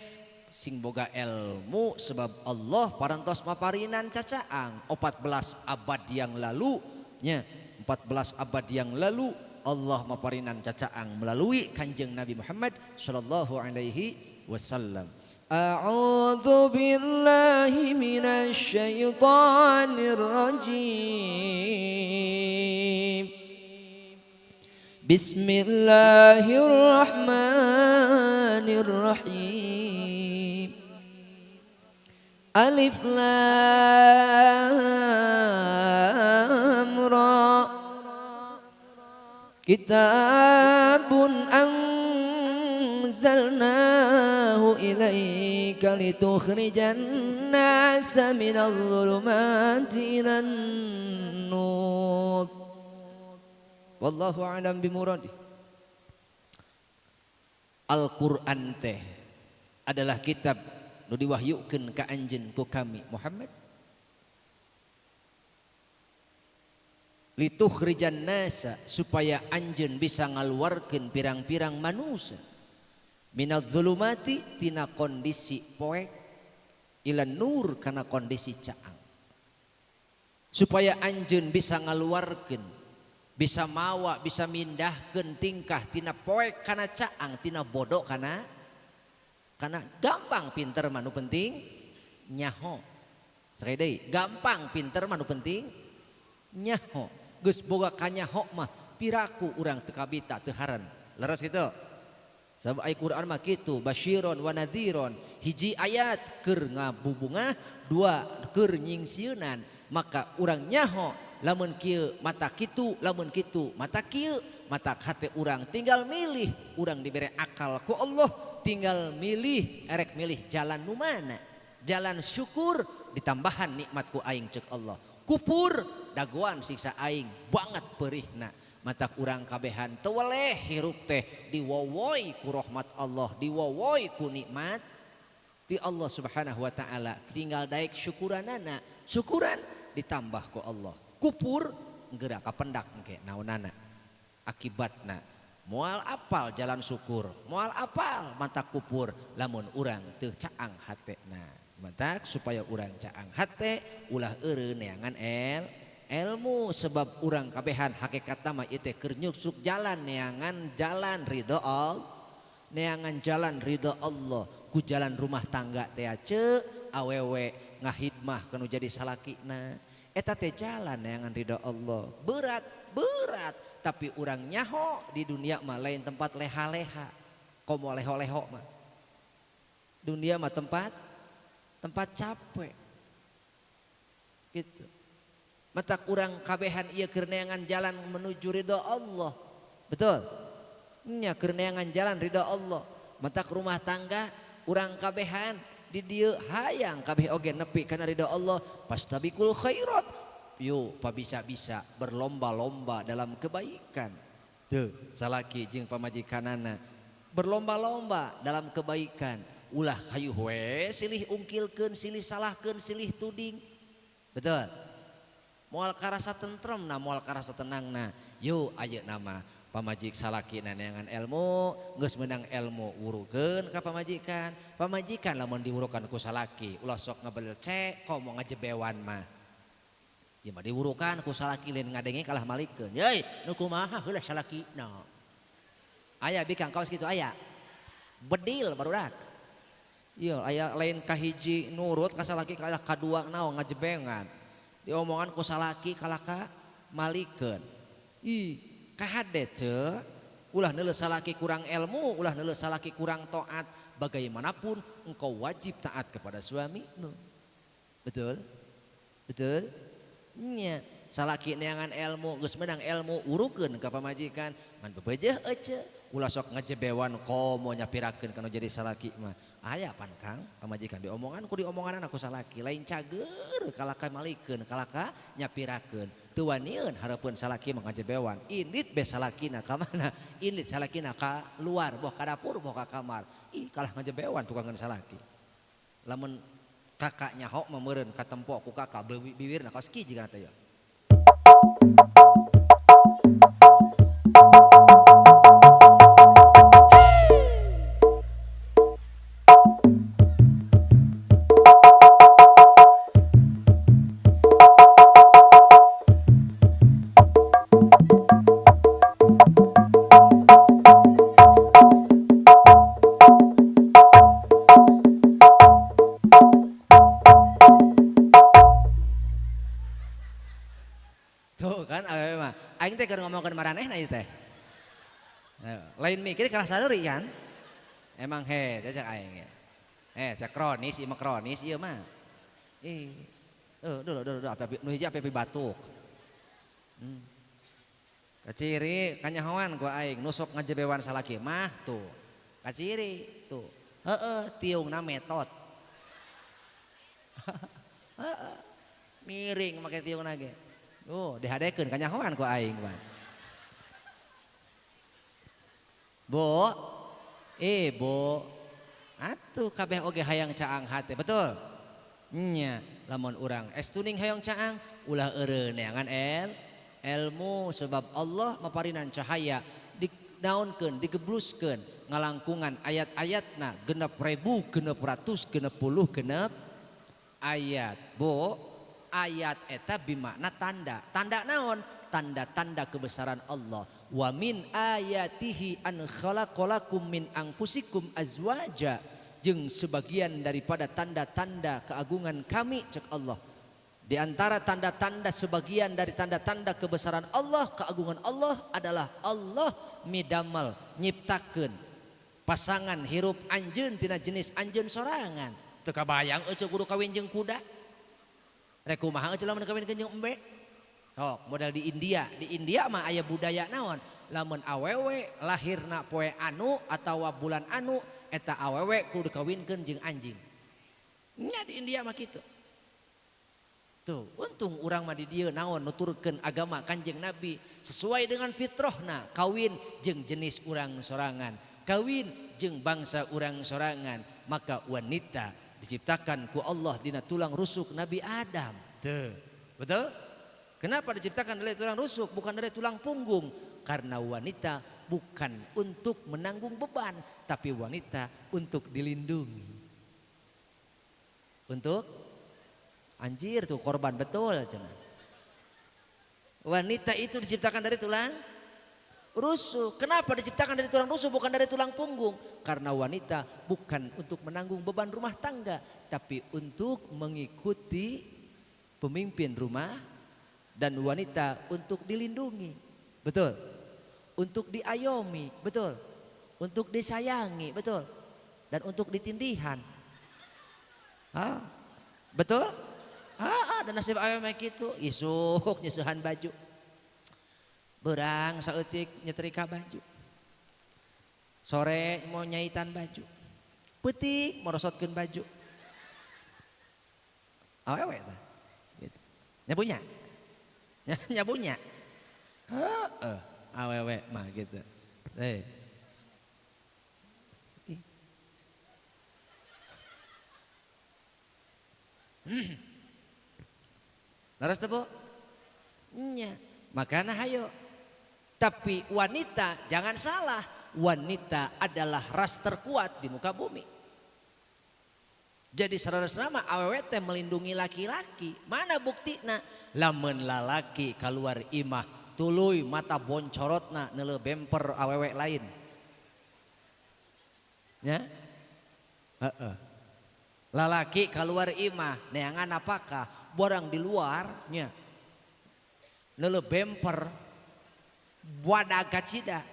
sing boga ilmu sebab Allah parantos maparinan cacaang 14 abad yang lalu nya, 14 abad yang lalu Allah maparinan cacaang melalui Kanjeng Nabi Muhammad sallallahu alaihi wasallam. A'udzu billahi minasy syaithanir rajim. Bismillahirrahmanirrahim. Alif Lam Ra Kitabun anzalnahu ilaika litukhrijan nasa minadh dhulumati ilan nur. Wallahu a'lam bimuradi. Al-Qur'an teh adalah kitab nu diwahyukeun ka anjeun ku kami Muhammad. Litukhrijan nasa supaya anjeun bisa ngaluarkeun pirang-pirang manusia minadz zulumati tina kondisi poek ila nur kana kondisi caang. Supaya anjeun bisa ngaluarkeun, bisa mawa, bisa mindahkeun tingkah tina poek kana caang, tina bodoh kana gampang pinter mah nu penting nyaho. Sekali deui, gampang pinter mah nu penting nyaho. Geus boga kanyaho mah piraku urang teu kabita teu haran. Leres kitu. Sabab ai Quran mah kitu, basyiron wa nadhiron. Hiji ayat keur ngabubungah, dua keur nyingsieunan. Maka urang nyaho lamun kieu mata kitu, lamun kitu mata kieu, mata hate urang tinggal milih, urang dibere akal ku Allah, tinggal milih erek milih jalan nu mana. Jalan syukur ditambahan nikmat ku aing cek Allah. Kupur dagoan siksa aing banget perihna. Mata urang kabehan teu weleh hirup teh diwowoi ku rahmat Allah, diwowoi ku nikmat ti Allah Subhanahu wa taala. Tinggal daek syukuranana, syukuran ditambah ku Allah. Kupur geura kapendak engke naonana akibatna. Moal apal jalan syukur, moal apal mata kupur lamun urang teu caang hatena. Matak supaya urang caang hate ulah eureun neangan ilmu sebab urang kabehan hakikatna mah ieu teh keur nyuksuk jalan neangan jalan ridho Allah, neangan jalan ridho Allah ku jalan rumah tangga teh ce awewe ngahidmah kanu jadi salakina eta teh jalan neangan ridho Allah. Berat berat tapi urang nyaho di dunia mah lain tempat leha-leha komo leho-leho mah. Dunia mah tempat capek gitu. Mata kurang kabehan ieu keur neangan jalan menuju ridho Allah. Betul? Nya keur neangan jalan ridho Allah. Mata rumah tangga urang kabehan di dieu hayang kabeh oge nepi kana ridho Allah. Pastabikul khairat. Yuk pabisa-bisa berlomba-lomba dalam kebaikan. Tuh salaki jeung pamajikanana berlomba-lomba dalam kebaikan. Ulah hayuh we silih ungkilkeun, silih salahkeun, silih tuding. Betul? Moal karasa tentrem na, moal karasa tenang na. Yuk ayeuna mah pamajik salaki neangan ilmu, geus meunang ilmu wurukeun ka pamajikan. Pamajikan lamun diwurukan ku salaki, ulah sok ngebelce komo ngajebewan mah. Ieu mah diwurukan ku salaki lain ngadenge kalah malikeun. Yeuy, nu kumaha heula salakina. Aya bikang kaos kitu aya. Bedil barudak. Iya, aya lain kahiji nurut ka salaki kalah kadua naon ngajebengan. Diomongan ku salaki kalah ka malikeun. Ih, kahade ceu, ulah neuleuh salaki kurang ilmu, ulah neuleuh salaki kurang taat. Bagaimanapun engkau wajib taat kepada suamimu. Betul? Betul? Nya, salaki neangan ilmu, geus meunang ilmu urukeun ka pamajikan, ngan bebejeuh ece. Ulah sok ngejebewan komo nyapirakeun kana jadi salaki mah. Aya pan Kang pamajikan diomongan ku diomonganan aku salaki lain cager kalaka malikeun kalaka nyapirakeun. Teu wanieun hareupeun salaki mah ngajebewan. Indit be salakina ka mana? Indit salakina ka luar boh ka dapur boh ka kamar. Ih kalah ngajebewan tukangeun salaki. Lamun kakak nyaho mah meureun katempo ku kakak biwirna kaos ki jigana teh. Teh. Lain mikir kalah sadari kan? Emang he, cek aing. Saya kronis, ieu mah kronis ieu mah. Ih. Duh duh duh api nu hiji api batuk. Kaciri kanyahoan ku aing nu sok ngajebewan salaki mah tuh. Kaciri tuh. Heeh, tiungna metot. Heeh. Miring make tiungna ge. Tuh, dihadekeun kanyahoan ku aing mah. Bu, ibu, atuh kabeh oge hayang caang hate, betul? Nya, lamun urang estuning hayang caang, ulah eureun neangan ilmu sebab Allah maparinan cahaya dinaonkeun, digebluskeun ngalangkungan ayat-ayatna 6.660 ayat. Bu, ayat eta bimakna tanda. Tanda naon? Tanda-tanda kebesaran Allah. Wa min ayatihi an khalaqalakum min anfusikum azwaja. Jeung sebagian daripada tanda-tanda keagungan kami cek Allah. Di antara tanda-tanda sebagian dari tanda-tanda kebesaran Allah, keagungan Allah adalah Allah midamal nyiptakeun pasangan hirup anjeun tina jenis anjeun sorangan. Teu kabayang eueuh kudu kawin jeung kuda. Rek kumaha eueuh lamun kawin jeung embe? Sok model di India, di India mah aya budaya naon? Lamun awewe lahirna poe anu atawa bulan anu eta awewe kudu dikawinkeun jeung anjing. Nya di India mah kitu. Tuh, untung urang mah di dieu naon nuturkeun agama Kanjeng Nabi sesuai dengan fitrahna, kawin jeung jenis urang sorangan, kawin jeung bangsa urang sorangan, maka wanita diciptakan ku Allah dina tulang rusuk Nabi Adam. Tuh, betul? Kenapa diciptakan dari tulang rusuk bukan dari tulang punggung? Karena wanita bukan untuk menanggung beban, tapi wanita untuk dilindungi. Untuk anjir tuh korban betul. Wanita itu diciptakan dari tulang rusuk. Kenapa diciptakan dari tulang rusuk bukan dari tulang punggung? Karena wanita bukan untuk menanggung beban rumah tangga, tapi untuk mengikuti pemimpin rumah. Dan wanita untuk dilindungi, betul. Untuk diayomi, betul. Untuk disayangi, betul. Dan untuk ditindihan. Hah? Betul? Ah, dan nasib awewe kitu, isuk nyesuhan baju. Berang saeutik nyetrika baju. Sore mau nyaitan baju. Peuting morosotkeun baju. Awewe tah. Gitu. Nyabunya? Nyabunya. Heeh, awewe mah gitu. Leres teu, Bu? Nya, makana hayo. Tapi wanita jangan salah, wanita adalah ras terkuat di muka bumi. Jadi saudara-saudara awewe teh melindungi laki-laki. Mana buktina? Lamun lalaki keluar imah tuluy mata boncorotna neuleuh bemper awewe lain. Nya? Heeh. Lalaki keluar imah neangan apakah borang di luar nya. Neuleuh bemper wadah kacida.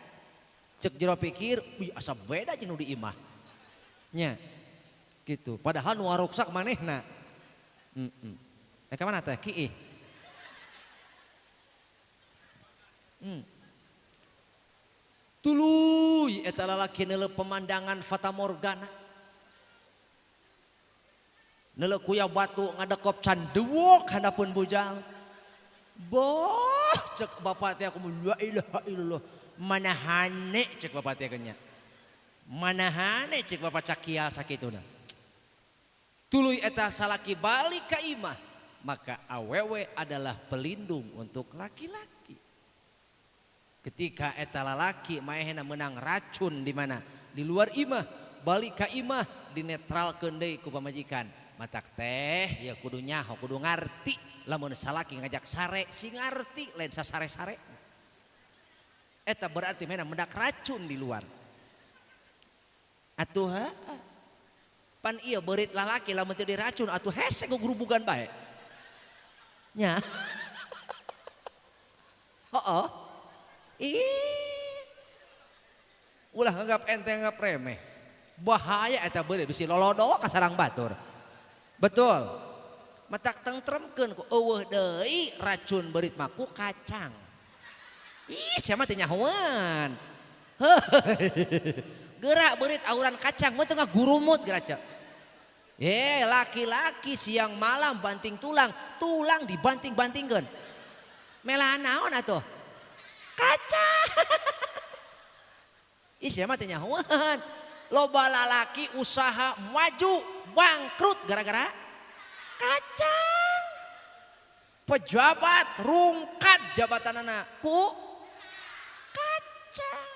Cek jero pikir, wih asa beda jeung nu di imah. Nya. Gitu. Padahal nu waruksak manehna. Heeh. Ka mana teh? Kiih. Tuluy eta lalaki neuleuh pemandangan fata morgana. Neuleuh kuya batu ngadekop can dewok handapeun bujang. Boh cek bapak teh aku la ilaha illallah. Manahane cek bapak teh nya. Manahane cek bapak cakial sakituna. Tuluy eta salaki balik ka imah, maka awewe adalah pelindung untuk laki-laki. Ketika eta lalaki maehna menang racun di mana? Di luar imah, balik ka imah dinetralkeun deui ku pamajikan. Matak teh ya kudu nyaho, kudu ngarti lamun salaki ngajak sare sing ngarti lain sasare-sare. Eta berarti maehna mendak racun di luar. Atuh heuh. Pan iya beurit lalaki lamun teu diracun atuh hese gugurubugan bae. Nya. Heeh. Ih. Ulah nganggap enteng nganggap remeh. Bahaya eta beurit bisi lolodo ka sarang batur. Betul. Matak tengremkeun ku eueuh deui racun beurit mah ku kacang. Ih, sia mah teu nyahoan. Gerak beurit auran kacang mah teu ngagurumut geura cek. Laki-laki siang malam banting tulang, tulang dibanting-bantingkeun. Melahan naon atuh? Kacang. Ih, sia mah teu nyahoan. Loba lalaki usaha maju bangkrut gara-gara kacang. Pejabat rungkat jabatanana ku kacang.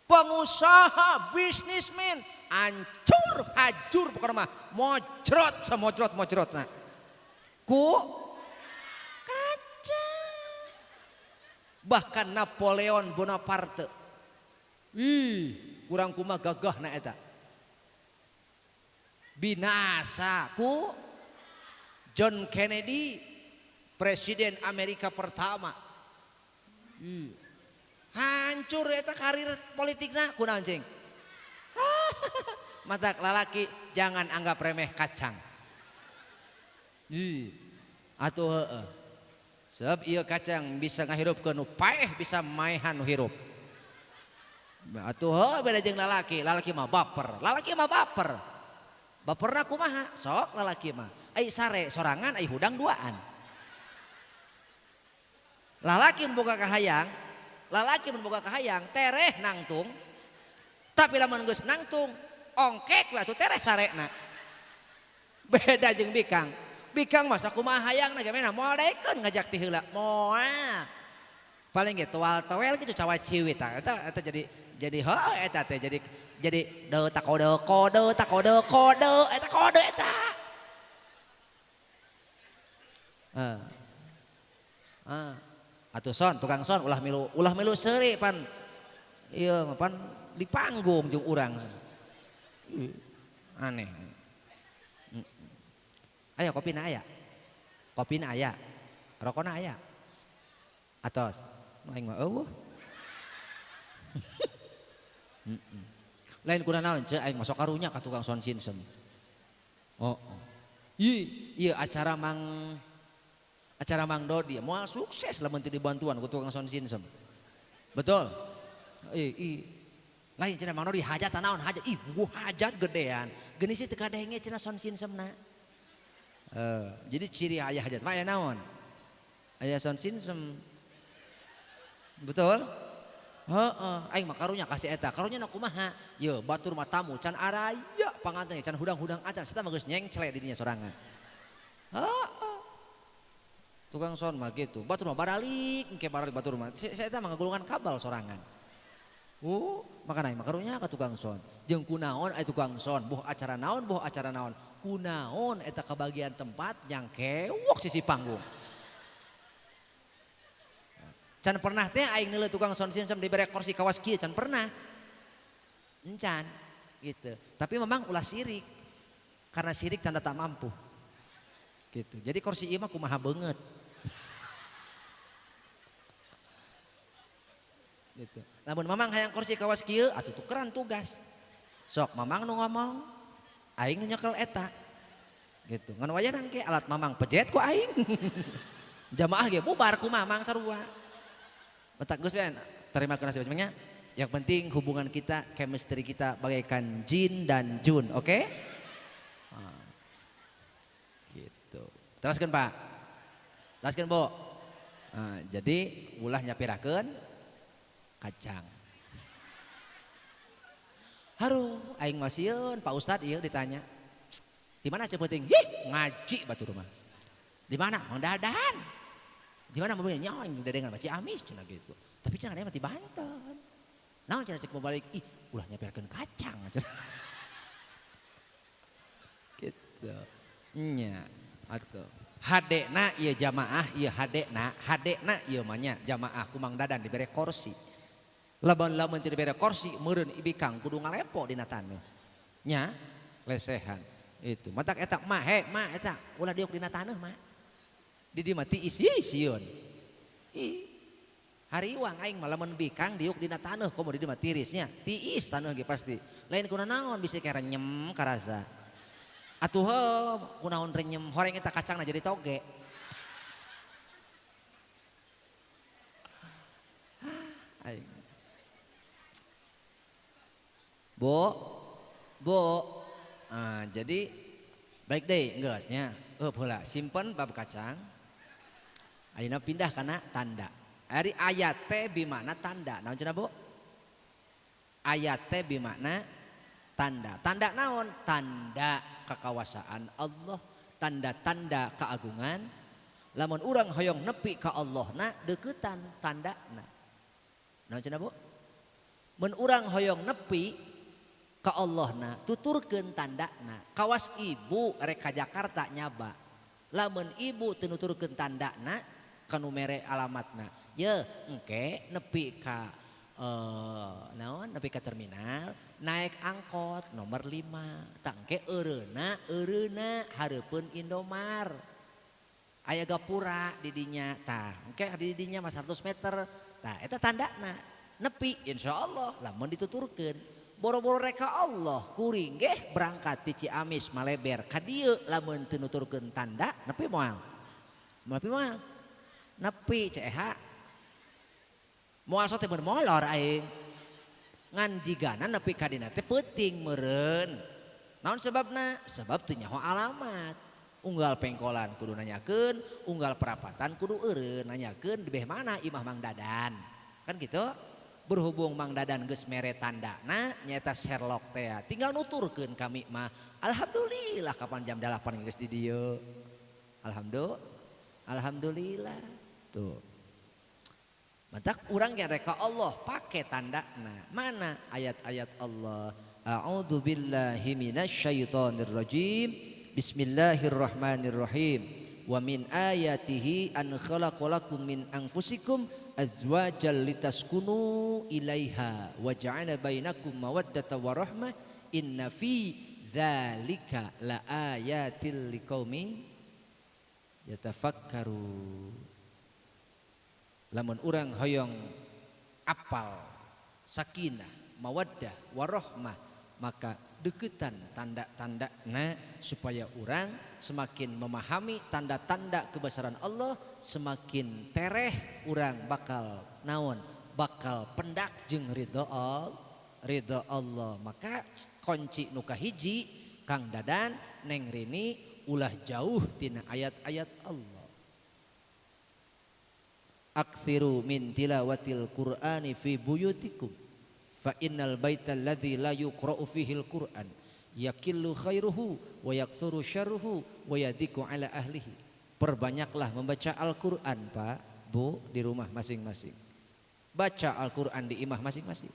Pengusaha, bisnismen hancur, hajur pokoknya mah mojrot semojrot mojrotna ku kacang. Bahkan Napoleon Bonaparte, ih kurang kuma gagah na eta binasa ku John Kennedy, presiden Amerika pertama. Ih, hancur eta karir politikna kunaon cing. Matak lalaki jangan anggap remeh kacang. Ih, atuh heueuh. Sebab ieu kacang bisa ngahirupkeun nu paeh, bisa maehan nu hirup. Atuh heueuh beda jeung lalaki, lalaki mah baper, lalaki mah baper. Baperna kumaha? Sok lalaki mah. Ai sare sorangan, ai hudang duaan. Lalaki mun boga kahayang, lalaki mun boga kahayang tereh nangtung. Tapi lamun geus nangtung, ongkek we atuh tereh sarena. Beda jeung bikang. Bikang mah sakumaha hayangna ge mena moal daekeun ngajak ti heula. Moal. Paling ge toal-toel gitu cawa ciwit tah. Eta jadi heuh eta teh jadi de ta kode kode ta kode kode eta kode eta. Atuh son, tukang son ulah milu seuri pan. Ieu mah pan di panggung jeung urang. Aneh. Aya kopina aya. Kopina aya. Rokona aya. Atos. Aing mah eueuh. Lain kuna naon ceu aing masuk karunya ka tukang sound system. Oh. Ih, ieu acara Mang Dodi moal sukses lamun teu dibantuan ku tukang sound system. Betul? Ih. Lain cenah Mang Dodi hajat naon hajat. Ih, buah hajat gedean. Geuning sih teu kadenge cenah sound systemna. Jadi ciri aya hajat mah aya naon? Aya sound system. Betul? Heeh, aing mah karunya kasih eta. Karunya na kumaha? Ye, batur mah tamu can araya panganten can hudang-hudang acan. Eta mah geus nyengcle di dinya sorangan. Heeh. Tukang sound mah gitu. Batur mah baralik, engke baralik batur mah. Saya eta mah ngagulungan kabel sorangan. Makana aing mah karunya ka tukang sound. Jeung kunaon aya tukang sound, boh acara naon, boh acara naon. Kunaon eta kabagian tempat yang kewok sisi panggung. Can pernah teh aing neuleuh tukang sound system dibere kursi kawas kieu can pernah. Encan gitu. Tapi memang ulah sirik. Karena sirik tanda tak mampu. Gitu. Jadi kursi ieu mah kumaha beungeut. Gitu. Lamun mamang hayang kursi kawas kieu atuh tukeran tugas. Sok mamang nu ngomong, aing nu nyekel eta. Gitu. Ngan wayah nangke alat mamang pejet ku aing. Jamaah ge bubar ku mamang sarua. Matak geus we terima kasih banyaknya. Yang penting hubungan kita, chemistry kita bagaikan jin dan jun, oke? Okay? Gitu. Teruskan Pak. Teruskan Bu. Nah, jadi ulah nyapirakeun kacang. Haruh, aing masieun Pak Ustad ieu ditanya. Di mana cepeuting? Ih, ngaji batur mah. Di mana? Mang Dadan. Di mana mobilnya? Nyaing dadengan baca amis cenah gitu. Tapi cenah dia mah di Banten. Naon cenah cek mau balik, ih ulah nyapirkeun kacang cenah. Gitu. Nya atuh. Hadena ieu jamaah, ieu hadena, hadena ieu mah nya jamaah ku Mang Dadan dibere kursi. Lamun-lamun teu dibere kursi meureun ibikang kudu ngalepo dina taneuh. Nya lesehan itu. Matak eta mah he mah eta ulah diuk dina taneuh mah. Di dieu mah tiis sieun. Ih. Hariwang aing mah lamun bikang diuk dina taneuh komo di dieu mah tirisnya. Tiis taneuh ge pasti. Lain kuna naon bisi karenyem karasa. Atuh heuh kunaon renyem horeng eta kacangna jadi toge. Aing. Bu, bu. Ah, jadi baik deh geus nya. Eup heula simpen bab kacang. Ayeuna pindah kana tanda. Ari ayat teh bimakna tanda. Naon cenah Bu? Ayat teh bimakna tanda. Tanda naon? Tanda kekawasaan Allah, tanda-tanda keagungan. Lamun urang hoyong nepi ka Allahna deuketan tandana. Naon cenah Bu? Mun urang hoyong nepi ka Allahna tuturkeun tandana. Kawas ibu rek ka Jakarta nyaba. Lamun ibu teu nuturkeun tandana kanu mere alamatna. Ye engke nepi ka naon nepi ka terminal naik angkot nomor 5 tangke eureuna eureuna hareupeun Indomar aya gapura di dinya tah engke di dinya mah 100 meter tah eta tandana nepi insyaallah lamun dituturkeun boro-boro reka Allah kuring geh berangkat ti Ciamis maleber ka dieu lamun teu nuturkeun tanda nepi moal nepi moal nepi CH moal sote mun molor aing ngan jigana nepi ka dina teh peuting meureun naon sebabna sebab teu nyaho alamat unggal pengkolan kudu nanyakeun unggal perapatan kudu eureun nanyakeun di beh mana imah Mang Dadan kan gitu. Berhubung Mang Dadan geus mere tandana nyaeta Sherlock teh tinggal nuturkeun kami mah alhamdulillah kapan jam 8 geus di dieu alhamdulillah alhamdulillah tuh. Matak urang ge rek ka Allah pake tandana. Mana ayat-ayat Allah? A'udzu billahi minasyaitonir rajim. Bismillahirrahmanirrahim. Wa min ayatihi an khalaqalakum min anfusikum azwajan litaskunu ilaiha wa ja'ala bainakum mawaddatan wa rahmah inna fi dzalika laayatil liqaumin yatafakkaru. Lamun urang hoyong apal sakinah mawaddah warohmah maka deketan tanda-tandana supaya urang semakin memahami tanda-tanda kebesaran Allah semakin tereh urang bakal naon bakal pendak jeung ridho Allah ridho Allah. Maka kunci nu kahiji Kang Dadan Neng Rini ulah jauh tina ayat-ayat Allah. Aktsiru min tilawatil Qur'ani fi buyutikum fa innal baital ladzi la yuqra'u fihil Qur'an yakillu khairuhu wa yaktsuru syarruhu wa yadiku ala ahlihi. Perbanyaklah membaca Al-Qur'an, Pak, Bu, di rumah masing-masing. Baca Al-Qur'an di imah masing-masing.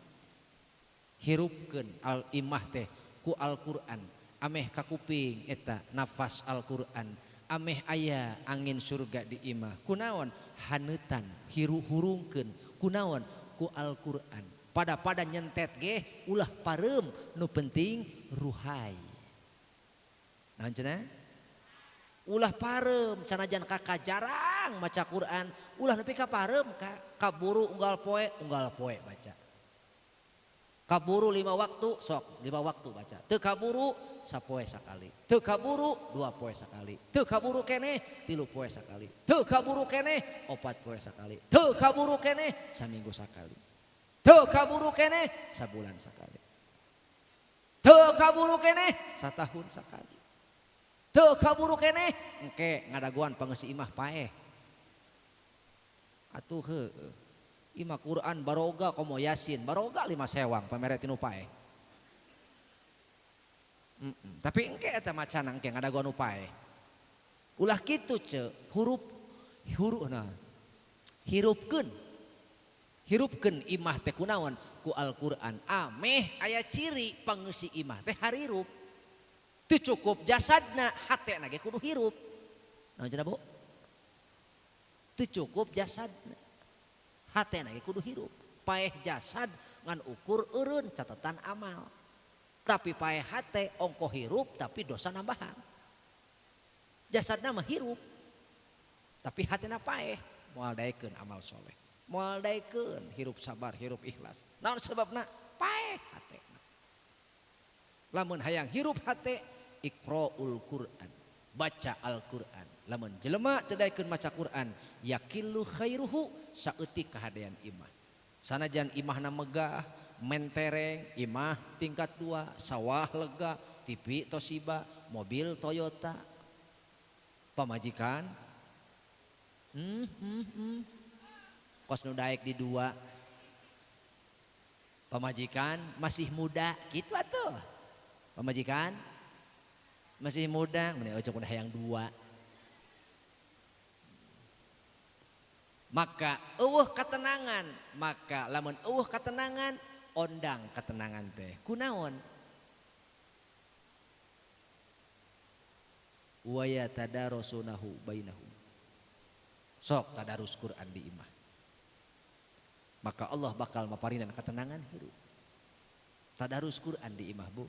Hirupkeun al imah teh ku Al-Qur'an. Ameh kakuping eta nafas Al-Qur'an. Ameh aya angin surga di imah. Kunaon haneutan hiru hurungkeun. Kunaon ku Al-Qur'an. Pada-pada nyentet ge ulah pareum nu penting ruhai. Naon cenah? Ulah pareum sanajan kakak jarang maca Quran, ulah nepi ka pareum ka kaburu unggal poe baca. Kaburu 5 waktu sok 5 waktu baca. Teu kaburu sapoe sakali. Teu kaburu 2 poe sakali. Teu kaburu keneh 3 poe sakali. Teu kaburu keneh 4 poe sakali. Teu kaburu keneh saminggu sakali. Teu kaburu keneh sabulan sakali. Teu kaburu keneh satahun sakali. Teu kaburu keneh engke ngadaguan pangeusi imah paeh. Atuh heueuh. Imah Quran baroga komo Yasin baroga 5 sewang pamere tinu paeh. Tapi engke eta macana engke ngadaguan nu paeh. Ulah kitu ce hurup hurufna. Hirupkeun. Hirupkeun imah teh kunaon ku Al-Qur'an. Ameh aya ciri pangeusi imah teh harirup. Teu cukup jasadna hatena ge kudu hirup. Naon cenah Bu? Teu cukup jasadna. Hatena ge kudu hirup. Paeh jasad ngan ukur eureun catatan amal. Tapi paeh hate ongko hirup tapi dosa nambahan. Jasadna mah hirup. Tapi hatena paeh moal daekeun amal soleh. Moal daekeun hirup sabar, hirup ikhlas. Naon sebabna? Paeh hatena. Lamun hayang hirup hate Iqraul Quran, baca Al-Quran. Lamun jelema teu daekeun maca Quran, yakillu khairuhu saeutik kahadean imah. Sanajan imahna megah, mentereng, imah tingkat 2, sawah lega, TV Toshiba, mobil Toyota, pamajikan kos nu daek di 2, pamajikan masih muda, kitu atuh. Pamajikan masih muda, meni ojok udah hayang 2. Maka eueuh katenangan, maka lamun eueuh katenangan, ondang katenangan teh. Kunaon? Wa yatadarasunahu bainahum. Sok tadarus Quran di imah. Maka Allah bakal maparinan katenangan hirup. Tadarus Quran di imah, Bu.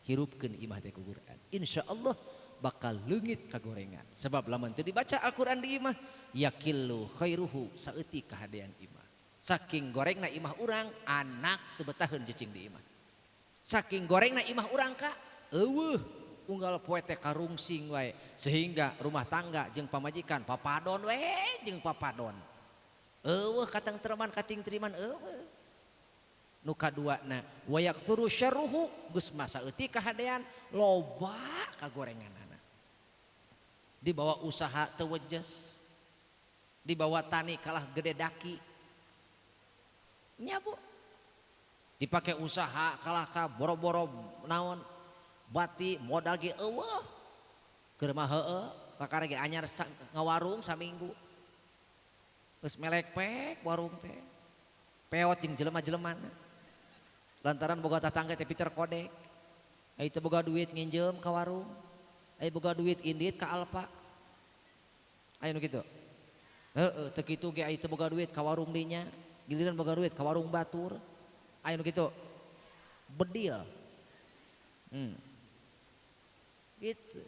Hirupkeun imah teh ku Quran. Insya Allah bakal leungit kagorengan. Sebab lamun teu dibaca Al-Quran di imah, yakillu khairuhu saeutik kahadean imah. Saking gorengna imah urang, anak teu betaheun cicing di imah. Saking gorengna imah urang ka, eueuh unggal poe teh karungsing wae, sehingga rumah tangga jeung pamajikan papadon we jeung papadon. Eueuh katang treman kating triman eueuh. Nu kaduana wa yaktsuru syarruhu geus masa eutik kahadean loba kagorenganana. Dibawa usaha teu wejes, dibawa tani kalah gede daki. Nya Bu. Dipake usaha kalah ka boro-boro naon bati modal ge eueuh. Keur mah heueuh, kakara ge anyar ngawarung saminggu. Geus melek pek warung teh. Peot jeung jelema-jelemana. Lantaran boga tatangga teh Peter Kodek. Ai teu boga duit nginjem ka warung. Ai boga duit indit ka Alfa. Aya nu kitu. Heeh, teu kitu ge ai teu boga duit ka warung dinya, giliran boga duit ka warung batur. Aya nu kitu. Bedil. Gitu.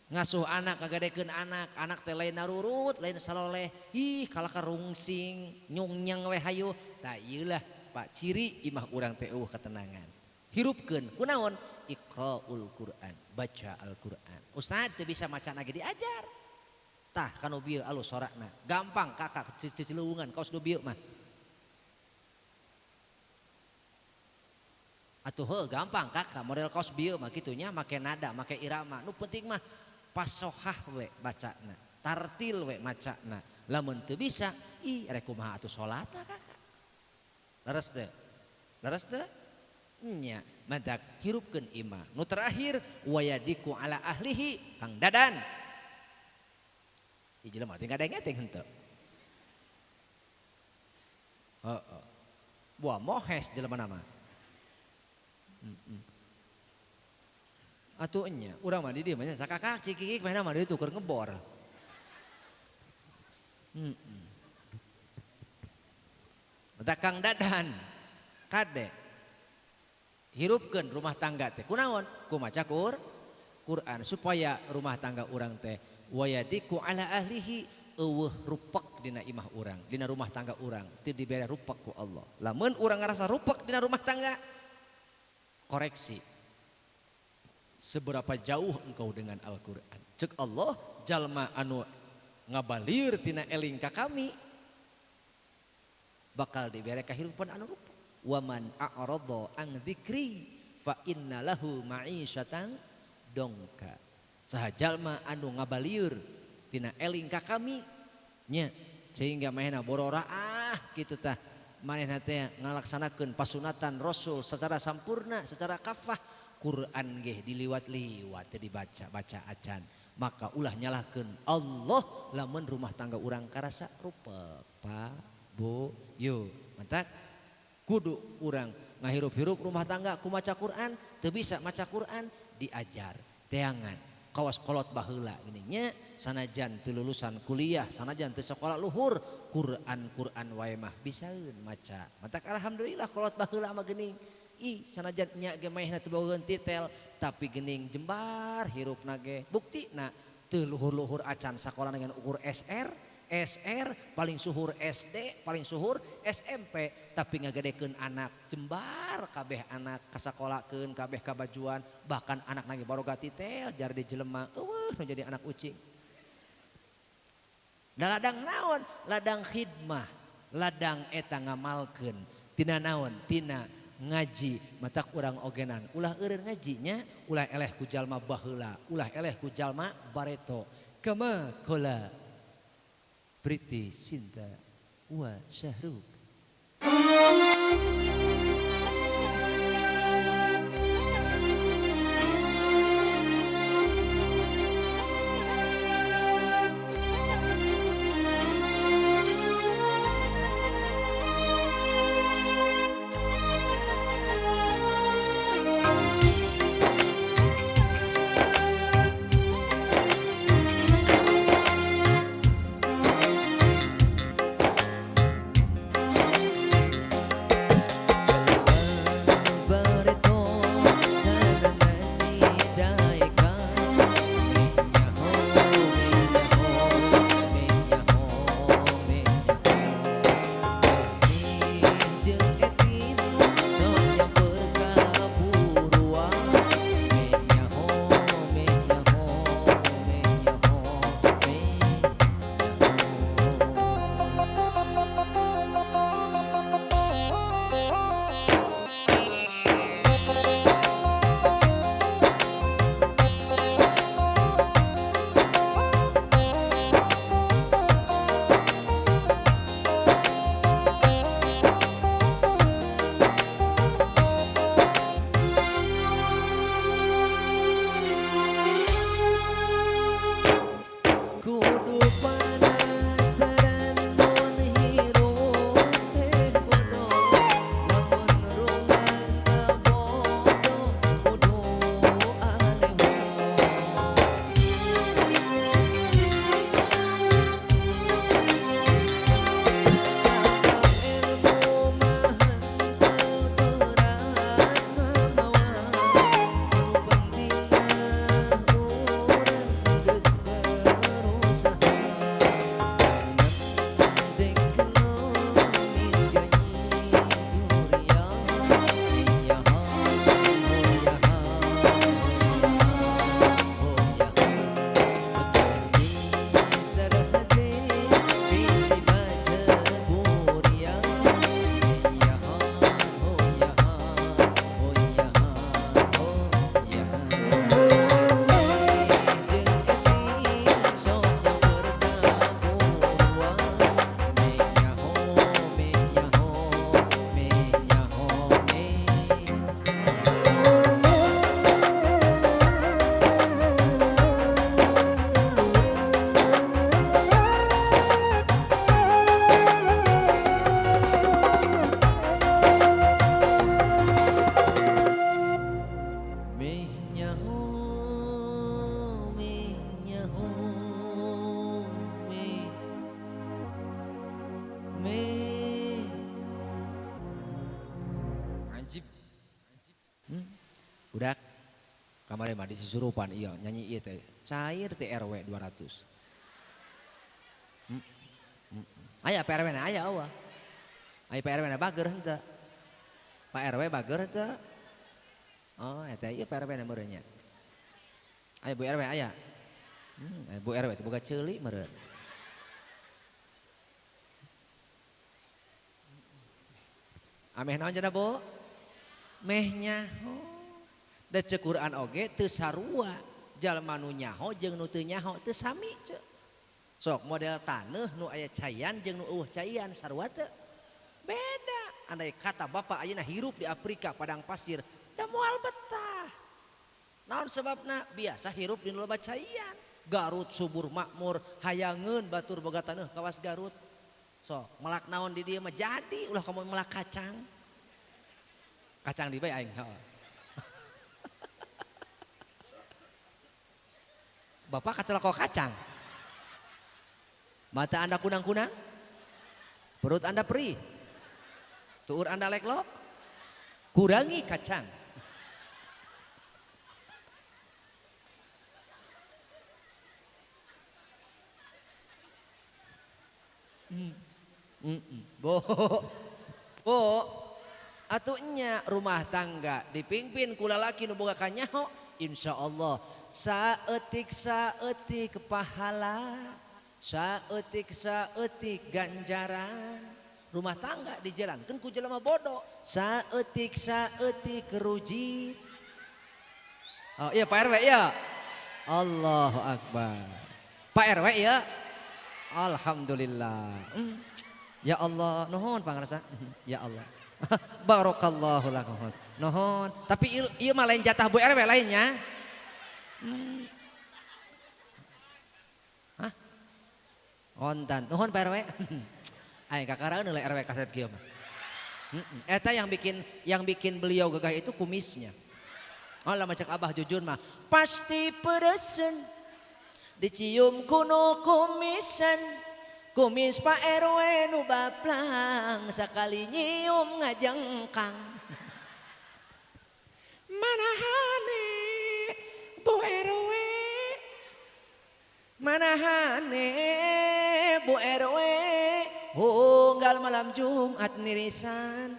Ngasuh anak, ngagadekeun anak, anak teh lain narurut, lain saloleh, ih kalah karungsing, nyungnyang we hayu. Tah ieu lah Pak ciri imah urang teh eueuh ketenangan. Hirupkeun kunaon? Iqraul Quran, baca Al-Quran. Ustaz teu bisa maca lagi diajar. Tah kanu bieu alus sorakna. Gampang kakak cicileuwungan kaos nu bieu mah. Atuh heuh gampang kakak model kaos bieu mah kitu nya make nada, make irama. Nu penting mah pasohah we bacana, tartil we macana. Lamun teu bisa, ih rek kumaha atuh salat kakak. Leres teu? Leres teu? Nya, mantak hirupkeun imah. Nu terakhir wayadiku ala ahlihi Kang Dadan. Ieu jelema teh ngadenge teh henteu. Heeh. Buah mohes jelema nama. Atuh nya, urang mah di dieu mah nya sakakak cikikik mah mah ditu keur ngebor. Mantak Kang Dadan kade hirupkeun rumah tangga teh kunaon? Ku maca Quran supaya rumah tangga urang teh wayadiku ala ahlihi eueuh rupek dina imah urang, dina rumah tangga urang teu dibere rupek ku Allah. Lamun urang ngarasa rupek dina rumah tangga, koreksi. Seberapa jauh engkau dengan Al-Quran? Cek Allah jalma anu ngabalir tina eling ka kami bakal dibere kahirupan anu rupa. Waman a'rada an dzikri fa inna lahu ma'isyatan dongka. Saha jalma anu ngabalieur tina eling ka kami nya sehingga manehna bororaah kitu tah manehna teh ngalaksanakeun pasunatan Rasul secara sampurna, secara kafah. Quran ge diliwat-liwat teu dibaca-baca acan. Maka ulah nyalahkeun Allah lamun rumah tangga urang karasa rupek. Pak, Bu, yo. Mantak kudu urang ngahirup-hirup rumah tangga ku maca Quran, teu bisa maca Quran diajar teangan. Kawas kolot baheula geuning nya sanajan teu lulusan kuliah, sanajan teu sekolah luhur, Quran Quran wae mah bisaeun maca. Mantak alhamdulillah kolot baheula mah geuning. Ih sanajan nya ge maehna teu bogaeun titel tapi geuning jembar hirupna ge. Buktina teu luhur-luhur acan sakola dengan ukur SR SR, paling suhur SD, paling suhur SMP, tapi ngagedekeun anak jembar kabeh anak kasakolakeun kabeh kabajuan, bahkan anak lagi baroga titel jar di jelema eueuh nu jadi anak ucing. Da ladang naon? Ladang khidmah, ladang eta ngamalkeun. Tina naon? Tina ngaji matak urang ogenan ulah eureun ngajinya ulah eleh ku jalma baheula ulah eleh ku jalma bareto kama kola Priti Sinta wa Syahruk. Budak kamari mah di susurupan iya nyanyi ieu teh cair teh RW 200. Aya Pak RW na aya eueuh. Aya Pak RW na bager henteu. Pak RW bager henteu. Oh eta ieu Pak RW na meureun nya. Aya Bu RW aya. Bu RW teh boga ceuli meureun. Ameh naon cenah Bu? Meh nyaho. Da ceuk Quran oge teu sarua jalma nu nyaho jeung nu teu nyaho teu sami ceuk. Sok model taneuh nu aya caian jeung nu eueuh caian sarua teu? Beda. Andai kata bapak ayeuna hirup di Afrika padang pasir da moal betah. Naon sebabna? Biasa hirup di nu loba caian. Garut subur makmur hayangeun batur boga taneuh kawas Garut. Sok melak naon di dieu mah jadi ulah kamu melak kacang. Kacang di bae aing heeh. Bapak kacelako kacang. Mata Anda kunang-kunang, perut Anda perih, tuur Anda leklok, kurangi kacang. Bu. Bu. Atuh nya rumah tangga dipimpin ku lalaki nu boga kanyaho, insyaallah saeutik-saeutik pahala, saeutik-saeutik ganjaran. Rumah tangga dijalankeun ku jelema bodoh, saeutik-saeutik rujit. Oh iya Pak RW iya. Allahu Akbar. Pak RW iya. Alhamdulillah. Ya Allah, nuhun pangarsa. Ya Allah. Barakallahu lakum. Nuhun. Tapi ieu mah lain jatah Bu RW lainnya. Hah? Ontan. Nuhun Pak RW. Aing kakaraeun heula RW kasep kieu mah. Eta yang bikin beliau gagah itu kumisnya. Oh lama cek abah jujur mah pasti peresen dicium kuno kumisan. Kumis Pak RW nu baplang sakali nyium ngajengkang. Manahane Bu RW, manahane Bu RW, unggal malam Jumat nirisan.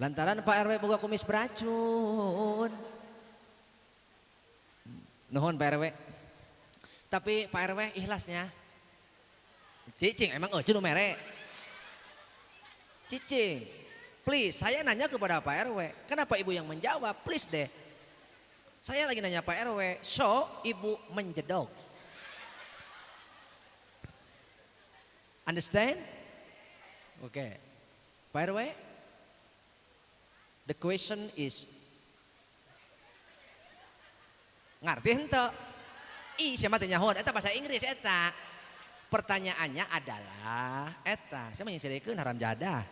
Lantaran Pak RW boga kumis beracun. Nuhun Pak RW. Tapi Pak RW ikhlasnya. Cicing emang euceun nu mere. Cicing. Please, saya nanya kepada Pak RW. Kenapa ibu yang menjawab? Please deh. Saya lagi nanya Pak RW, so ibu menjedok. Understand? Oke. Okay. Pak RW, the question is, ngerti henteu? Ih, siapa teh nyaho eta bahasa Inggris eta. Pertanyaannya adalah eta, saya menyelesaikan haram jadah.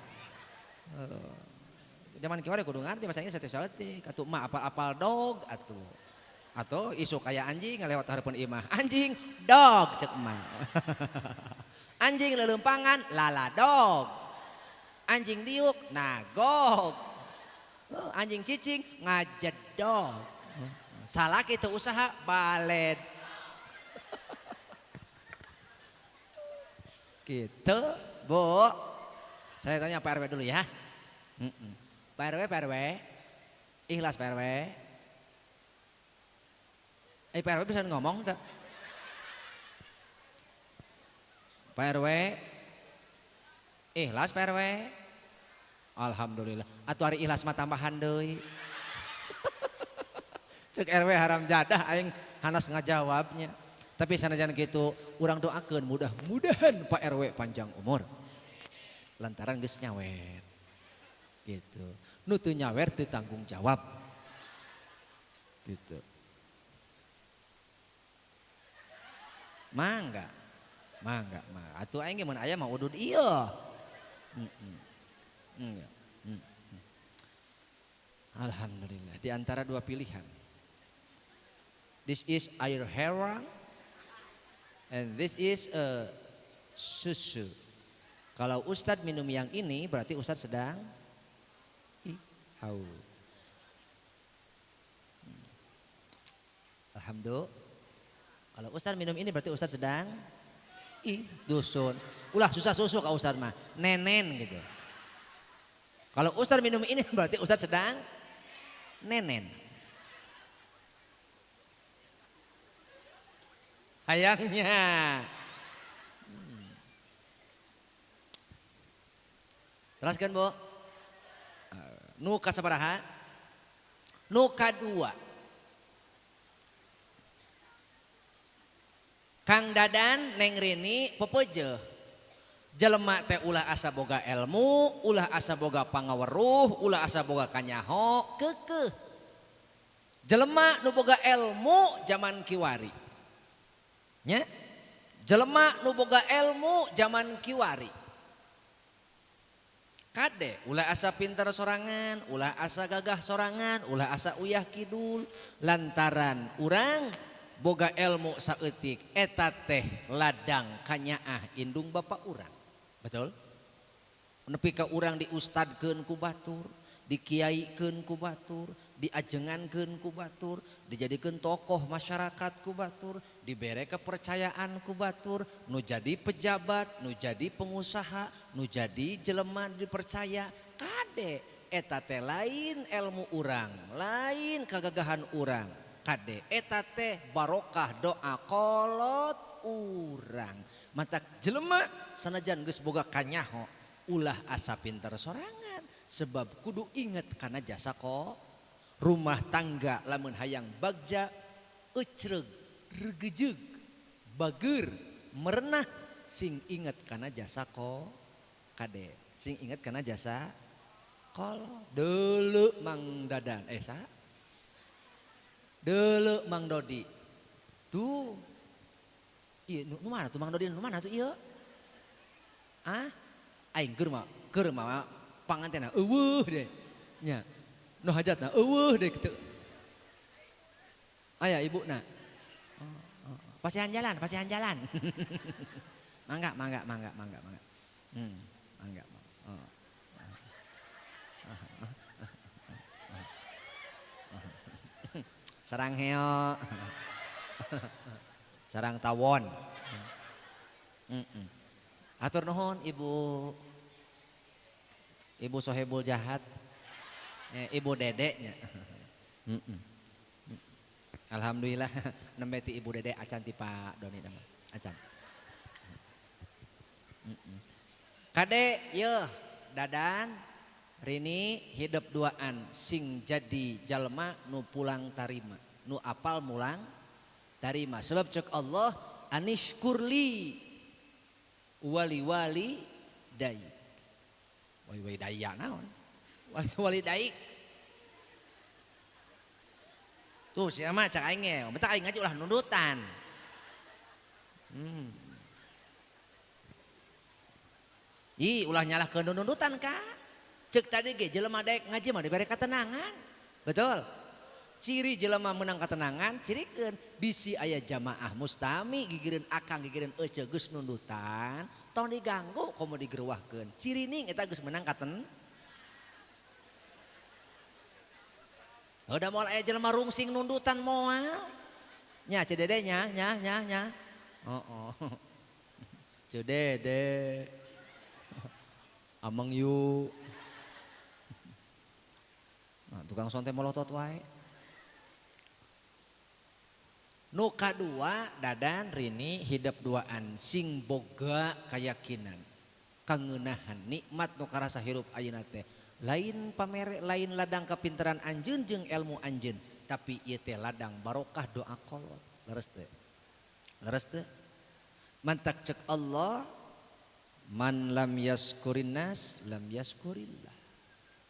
Zaman kiwari kudu ngarti bahasa Inggris saeutik-saeutik, atuh mah apal-apal dog atuh. Atau isu kayak anjing ngalewat hareupeun imah. Anjing dog cek emak. Anjing leuleumpangan lala dog. Anjing diuk nagog. Anjing cicing ngajedog. Salah kita usaha baled. Gitu, Bu. Saya tanya Pak RW dulu ya. Pak RW, Pak RW. Ikhlas Pak RW. Pak RW bisa ngomong tak? Pak RW. Ikhlas Pak RW. Alhamdulillah. Atuh ari ikhlas mah tambahan deui. Cek RW haram jadah aing hanas ngajawabnya. Tapi sanajan gitu, urang doakeun mudah-mudahan Pak RW panjang umur. Lantaran geus nyawer. Gitu. Nu teu nyawer teu tanggung jawab. Gitu. Mangga. Mangga, mangga. Atuh aing ge mun aya mah udud ieu. Enggak. Alhamdulillah, di antara dua pilihan. This is air herang and this is a susu. Kalau Ustadz minum yang ini berarti Ustadz sedang haus. Alhamdulillah. Kalau Ustadz minum ini berarti Ustadz sedang dusun. Ulah susah susu ke Ustadz mah, nenen gitu. Kalau Ustadz minum ini berarti Ustadz sedang nenen. Hayangnya. Teruskan Bu. Nu kasabaraha? Nu kadua. Kang Dadan Neng Rini pepeje. Jelema teh ulah asa boga ilmu, ulah asa boga pangaweruh, ulah asa boga kanyaho, keukeuh. Jelema nu boga ilmu zaman kiwari. Nya? Jelema nu boga ilmu zaman kiwari. Kade ulah asa pinter sorangan, ulah asa gagah sorangan, ulah asa uyah kidul, lantaran urang boga ilmu saeutik eta teh ladang kanyaah indung bapak urang. Betul? Nepi ka urang diustadkeun ku batur, Dikiaikeun ku batur, diajengankeun ku batur, dijadikeun tokoh masyarakat ku batur, dibere kepercayaan ku batur, nu jadi pejabat, nu jadi pengusaha, nu jadi jelema dipercaya. Kade eta teh lain ilmu urang, lain kagagahan urang. Kade eta teh barokah doa kolot urang. Matak jelema sanajan geus boga kanyaho, ulah asa pinter sorangan. Sebab kudu inget karena jasa kok rumah tangga lamun hayang bagja ecreg regejeug bager merenah sing inget karena jasa kok kade sing inget karena jasa kolot deuleu Mang Dadan sa deuleu Mang Dodi tuh ieu nu mana tuh Mang Dodi nu mana tuh ieu ah aing keur mah pangantena eueuh deh nya nu hajatna eueuh deh kitu aya ibuna oh. Pasihan jalan mangga mangga mangga mangga mangga mangga oh. Sarang heo sarang tawon. Atur nuhun ibu. Ibu Sohebul jahat, ibu dedeknya. Alhamdulillah, nembe ti ibu dede acan ti Pak Doni nama acan. Kade, yeuh, Dadan, Rini hidup duaan sing jadi jalma nu pulang tarima, nu apal mulang tarima. Sebab cek Allah anishkurli wali wali dai. Wali-wali daya naon? Wali-wali daik. Tuh sia mah cak aing ge, bentar aing ngaji ulah nundutan. Ih, ulah nyalahkeun nundutan ka. Cek tadi ge jelema daek ngaji mah dibere katenangan. Betul? Ciri jelema menang katenangan, cirikeun bisi aya jamaah mustami gigireun akang gigireun ece geus nundutan, tong diganggu komo digerwahkeun. Cirining eta geus menang katen. Udah moal aya jelema rungsing nundutan moal. Nya Ceu Dede nya nya nya nya. Oh. Ceu Dede. Amang yu. Nah, tukang sonte molotot wae. Nu kadua Dadan Rini hidup duaan sing boga kayakinan kangeunahan nikmat nu karasa hirup ayeuna teh lain pamere lain ladang kapinteran anjeun jeung ilmu anjeun tapi ieu teh ladang barokah doa kolot leres teh leres teh mantak cek Allah man lam yaskurin nas lam yaskurillah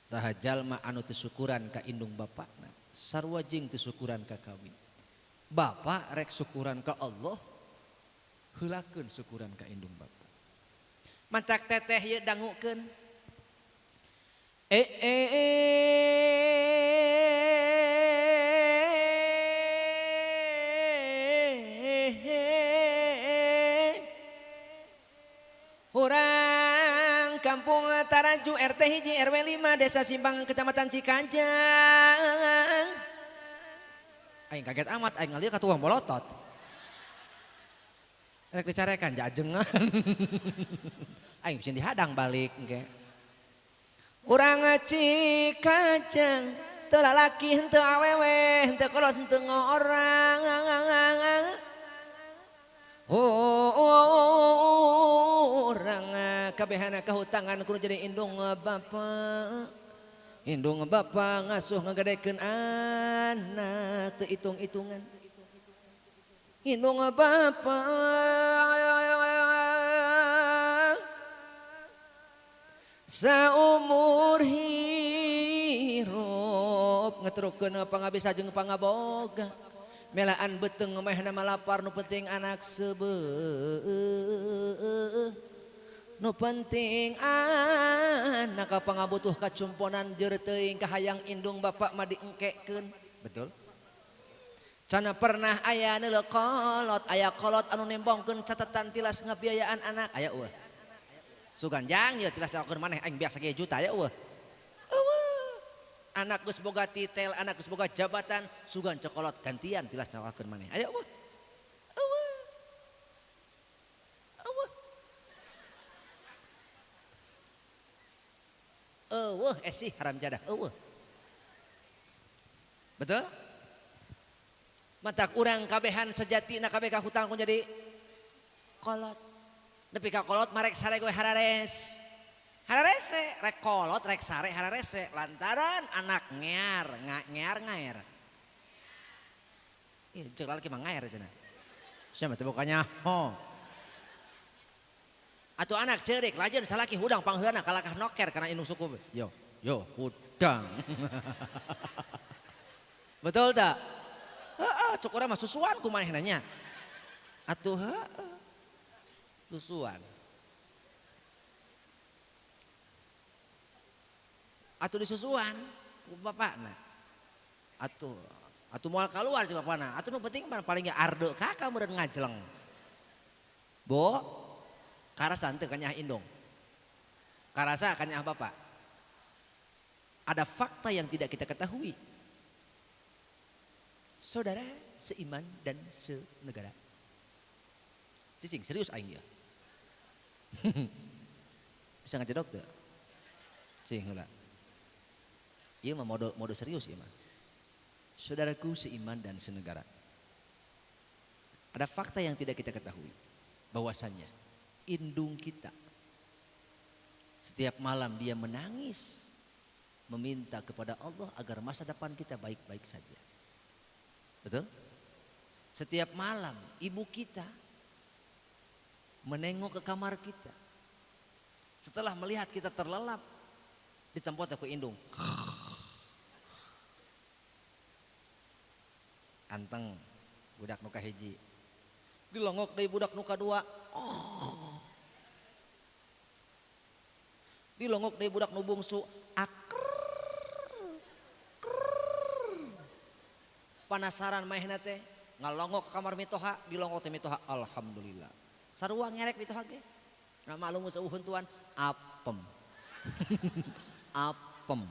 saha jalma anu teu syukuran ka indung bapakna sarua jeung teu syukuran ka kawin. Bapak rek syukuran ke Allah, heulakeun syukuran ka indung bapak. Mantak teteh ieu dangukeun. Urang kampung Taraju RT 1 RW 5 Desa Simpang Kecamatan Cikajang. Aing kaget amat, aing ngalieu ka tukang bolotot. Rek dicarekan jajengan. Aing bisa dihadang balik engke. Urang Cikajang teu lalaki henteu awewe, henteu kolot henteu ngorang. Urang kabehana kahutangan kudu jadi indung bapa. Indung bapa ngasuh ngagedekeun anak teu hitung-hitungan. Indung bapa saumur hirup ngeterukeun pangabisa jeung pangaboga. Melaan beuteung mehna malapar nu penting anak seubeuh. Nu penting anak pangabutuh kacumponan jeur teuing kahayang indung bapak mah diengkekeun. Betul? Cana pernah aya neuleuh kolot, aya kolot anu nembongkeun catatan tilas ngabiayaan anak, aya eueuh. Sugan jang ieu tilas lakukeun maneh aing biasa ge juta aya eueuh. Eueuh. Anak geus boga titel, anak geus boga jabatan, sugan cokolot gantian tilas nyawakeun maneh. Ayo eueuh. Eueuh. Eueuh. Eueuh esih haram jadah, eueuh. Betul? Matak urang kabehan sejatina kabeh ka hutang ku jadi kolot. Nepi ka kolot marek sare gue harares. Hararese, rek kolot, rek sare, hararese. Lantaran anak ngear, ngear ngaer. Ih, cek lalaki mah ngaer cenah. Sia mah teh bukannya ho. Atuh anak ceurik lajeun salaki hudang pangheulana kalakah noker kana indung suku. Yo, yo hudang. Betul tak? Heeh, cek urang mah susuan ku manehna nya. Atuh heeh. Susuan. Atuh disusuan ku bapakna. Atuh atuh moal kaluar si bapakna. Atuh nu penting mah paling ge arde ka ka meureun ngajleng. Bo, karasa henteu ka nyaah indung. Karasa ka nyaah bapak. Ada fakta yang tidak kita ketahui. Saudara seiman dan senegara. Cicing serius aing ieu. Bisa ngajedog teu? Cing heula. Ieu mah mode serius ieu mah. Saudaraku seiman dan senegara. Ada fakta yang tidak kita ketahui. Bahwasannya indung kita setiap malam dia menangis meminta kepada Allah agar masa depan kita baik-baik saja. Betul? Setiap malam ibu kita menengok ke kamar kita. Setelah melihat kita terlelap, ditempot ku indung. Anteng budak nu kahiji. Dilongok deui budak nu kadua. Dilongok deui budak nu bungsu. Panasaran manehna teh ngalongok ke kamar mitoha, dilongok teh mitoha, alhamdulillah. Sarua ngerek mitoha ge. Nah maklum geus eueuh huntuan, apem. Apem.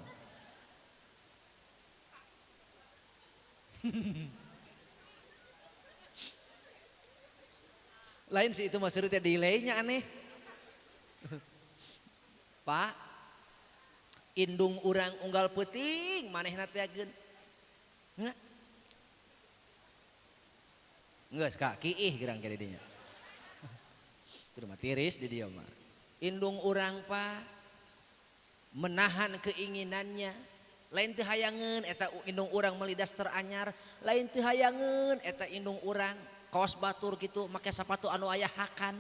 Lain sih itu mah seru teh delaynya aneh. Pak, indung urang unggal peuting manehna teh ageun. Geus ka kiih gerang ke didinya. Itu mah tiris di dieu mah. Indung urang Pak menahan keinginannya. Lain teu hayangeun eta indung urang meuli daster anyar, lain teu hayangeun eta indung urang kaos batur kitu make sapatu anu aya hakan.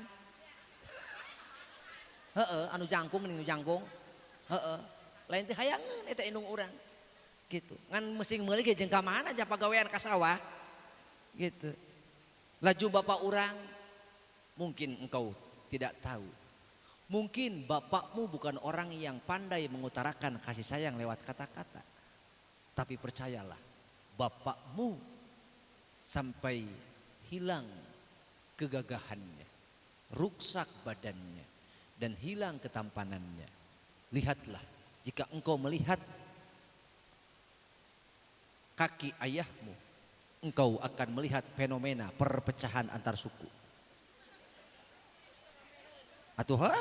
Heeh, anu jangkung ning nu jangkung. Heeh. Lain teu hayangeun eta indung urang. Gitu. Ngan meusing meuli ge jeung ka mana aja pagawean ka sawah. Gitu. Laju bapak urang, mungkin engkau tidak tahu. Mungkin bapakmu bukan orang yang pandai mengutarakan kasih sayang lewat kata-kata. Tapi percayalah, bapakmu sampai hilang kegagahannya, ruksak badannya, dan hilang ketampanannya. Lihatlah, jika engkau melihat kaki ayahmu, engkau akan melihat fenomena perpecahan antar suku. Atuh ha?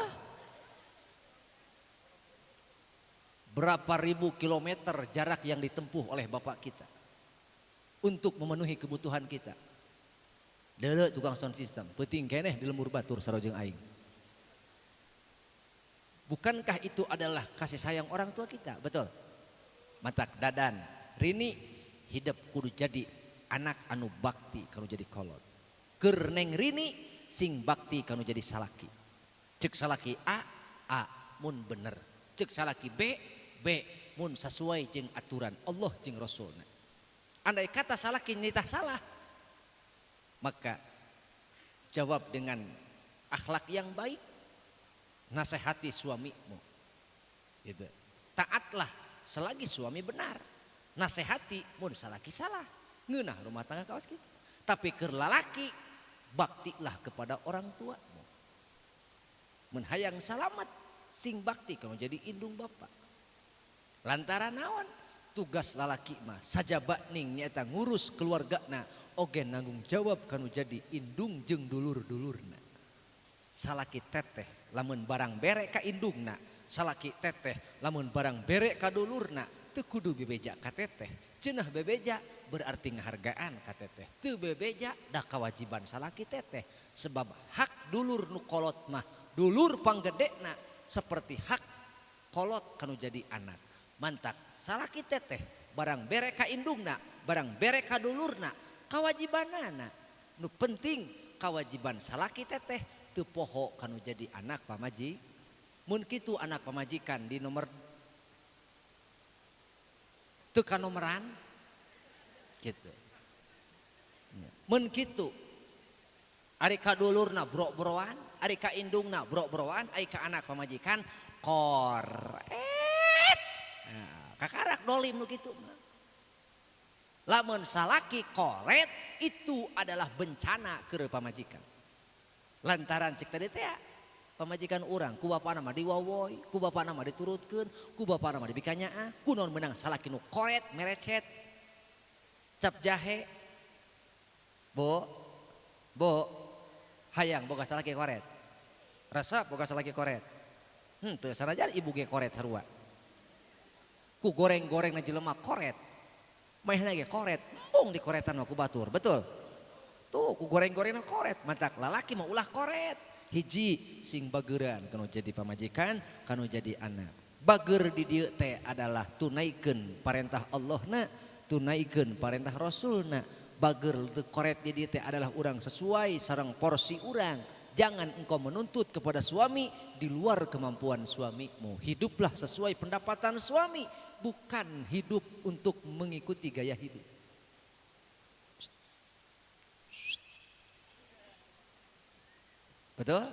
Berapa ribu kilometer jarak yang ditempuh oleh bapak kita untuk memenuhi kebutuhan kita. Deuleu tukang sound system, peuting keneh di lembur batur sarojeng aing. Bukankah itu adalah kasih sayang orang tua kita? Betul. Matak dadan, Rini hidup kudu jadi anak anu bakti kanu jadi kolot. Keur neng Rini sing bakti kanu jadi salaki. Cek salaki A, A mun bener. Cek salaki B, B mun sasuai jeung aturan Allah jeung Rasulna. Andai kata salaki nitah salah, maka jawab dengan akhlak yang baik, nasehati suamimu. Gitu. Taatlah selagi suami benar. Nasehati mun salaki salah. Ngeunah rumah tangga kawas kitu. Tapi keur lalaki baktilah kepada orang tuamu. Mun hayang salamet sing bakti kamu jadi indung bapak. Lantaran naon? Tugas lalaki mah sajabakning nyaeta ngurus keluargana oge nanggung jawab kanu jadi indung jeung dulur-dulurna. Salaki teteh lamun barang bere ka indungna, salaki teteh lamun barang bere ka dulurna, teu kudu bebeja ka teteh. Cenah bebeja berarti ngahargaan ka teteh. Teu bebeja da kawajiban salaki teteh. Sebab hak dulur nu kolot mah dulur panggedena seperti hak kolot kanu jadi anak. Mantak salaki teteh barang bere ka indungna, barang bere ka dulurna, kawajibanana. Nu penting kawajiban salaki teteh teu poho kanu jadi anak pamaji. Mun kitu anak pamajikan di nomor teu kanomeran gitu. Mun kitu ari ka dulurna bro-broan, ari ka indungna bro-broan, ari ka anak pamajikan koret. Nah, kakarak dolim nu kitu mah. Lamun salaki koret itu adalah bencana keur pamajikan. Lantaran cek tadi teh pamajikan urang ku bapana mah diwawoy, ku bapana mah diturutkeun, ku bapana mah dibikanyaah, ku naon meunang salaki nu koret merecet cap jahe. Bo, bo, hayang boga salaki koret. Resep boga salaki koret. Teu sanajan ibu ge koret sarua. Ku goreng-goreng na jelema koret. Maehna ge koret, embung dikoretan mah ku batur, betul? Tuh ku goreng-gorengna koret, matak lalaki mah ulah koret. Hiji sing bageuran kanu jadi pamajikan, kanu jadi anak. Bager di dieu teh adalah tunaikeun parentah Allahna, tunaikeun parentah Rasulna. Bager teu koret di dieu teh adalah urang sesuai sareng porsi urang. Jangan engkau menuntut kepada suami di luar kemampuan suamimu. Hiduplah sesuai pendapatan suami, bukan hidup untuk mengikuti gaya hidup. Betul?